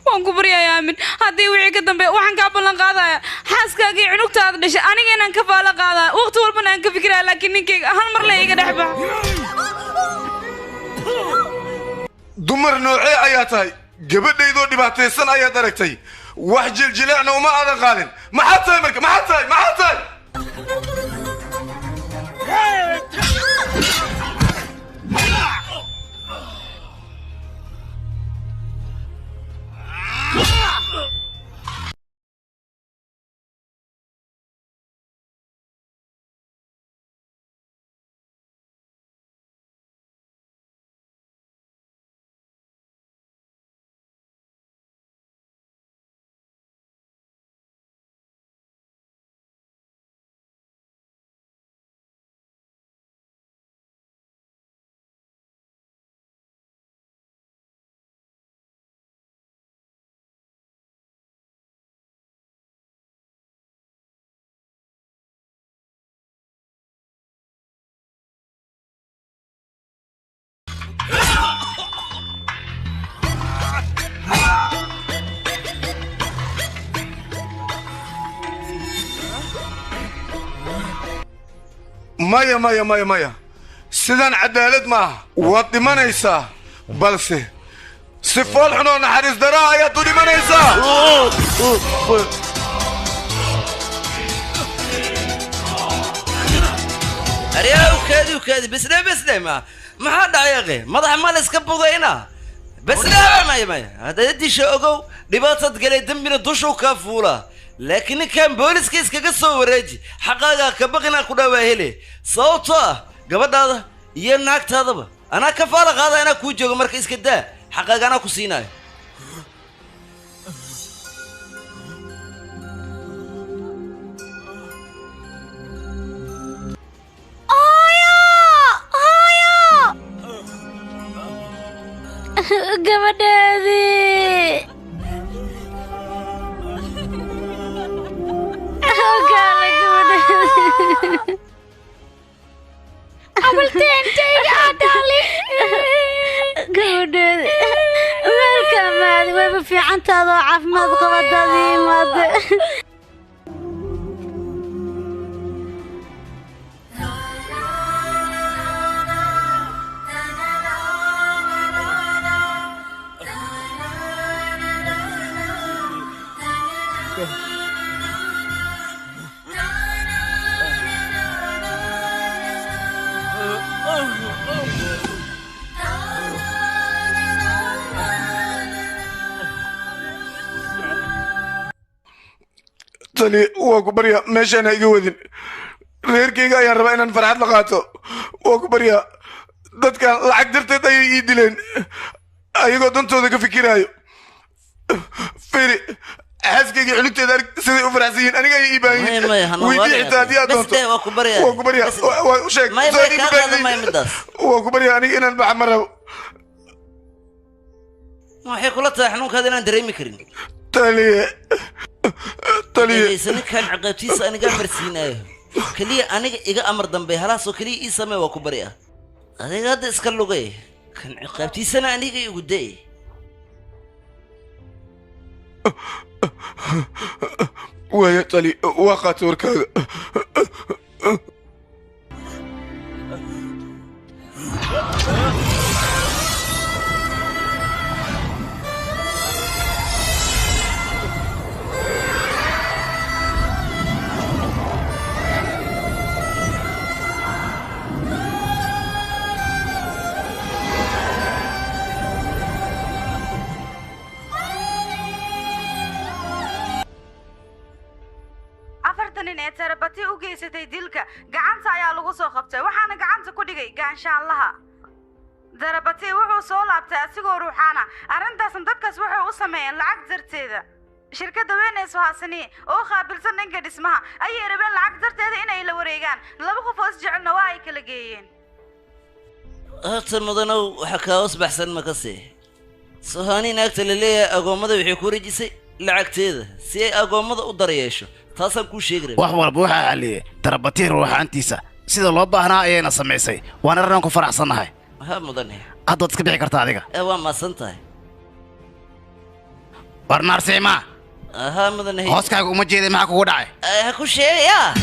Waan ku baryayaa Aamin, haddii wixii ka dambeeya waxaan kaa ballan qaadaya xaaskaaga iyo cunugtaada dhashay aniga inaan ka faalo qaadaya, waqti walbana aan ka fikiraya, laakiin ninkayga hal mar le iga dhex bax. Dumar noocee ayaa tahay? Gabadhaydoo dhibaataysan ayaad aragtay, wax jiljileecna uma aadan qaadin. Maxaa tahay marka? Maxaa tahay? Maxaa tahay? Maya maya maya maya, sidaan cadaalad maaha. Waad dhimanaysaa, balse si fool xun oo naxariis daraa ayaad u dhimanaysaa. Aryaa ukaadi ukaadi, besle besle, ma maxaa dhacay aqe? Madaxa ma la iska budayna? Besle, maya maya, haddaad disha ogow dhibaatad galay, dembina dushuu kaa fuula. Laakiin ninkan booliska iskaga soo wareeji, xaqaagaa ka baqinaa ku dhawaa hele, sababtoo ah gabadhaada iyo naagtaadaba anaa ka faala qaada, anaa kuu joogo. Marka iska daa, xaqaaga anaa ku siinaayo. Hooyo, hooyo, gabadheedii. Gaale gabadheedii. Abalteentayga aadaali. Gabadheedi meelka maadi wayba fiicantaada oo caafimaad qabadaadii imaade. Tani waa ku baryaa, meeshaan ha iga wadin. Reerkayga ayaan rabaa inaan farxad la qaato. Waa ku baryaa, dadkan lacag darteed ayay ii dileen ayagoo dantooda ka fikiraayo. Firi xaaskayga cunugteeda, arag siday u faraxsan yihiin. Aniga ayay ii baahan Maya, yihiin. maya, hana Weydii waali xitaa haddii aad bes doonto. deh, waa ku baryaa. Waa ku baryaa. Bes deh. Waa u sheeg. Maya, soo maya, iiga kaa qaadan baahan maya midaas. Waa ku baryaa, aniga inaan baxa ma rabo. Waxay kula tahay xanuunkaada inaan dareemi karin? Taliye, taliye. Dhegaysa, ninkan ciqaabtiisa anigaa marsiinaayo. Keliya aniga iga amar dambe, halaasoo keliya ii samee, waa ku bari ah. Adiga hadda iska lugay, kan ciqaabtiisana aniga igu day. Waaya tali, waa qaatay warkaaga. geysatay dilka gacanta ayaa lagu soo qabtay, waxaana gacanta ku dhigay gaanshaanlaha. Darabati wuxuu soo laabtay asigoo ruuxaana. Arrintaasna dadkaas waxay u sameeyeen lacag darteeda. Shirkadda weyn ee Suhaasani oo qaabilsan dhanka dhismaha ayay rabeen lacag darteeda inay la wareegaan. Laba qof oo isjecelna waa ay kala geeyeen. Horta mudanow, waxa kaa hoos baxsan ma ka sii Suhaani naagta la leeyahay agoommada waxay ku rejisay lacagteeda si ay agoommada u daryeesho. Taasaan kuu sheegi rabay. Wax walba waxaa xalliyey Darabatiir ruuxaantiisa. Sida loo baahnaa ayayna samaysay, waana arrin ku faraxsannahay. Ha mudane. Hadda waad iska bixi kartaa adiga. Ee, waa mahadsan tahay. War Naarsiima. Ha mudane. Hooskaaga uma jeeday, maxaa kugu dhacay? Ha ku sheegayaa.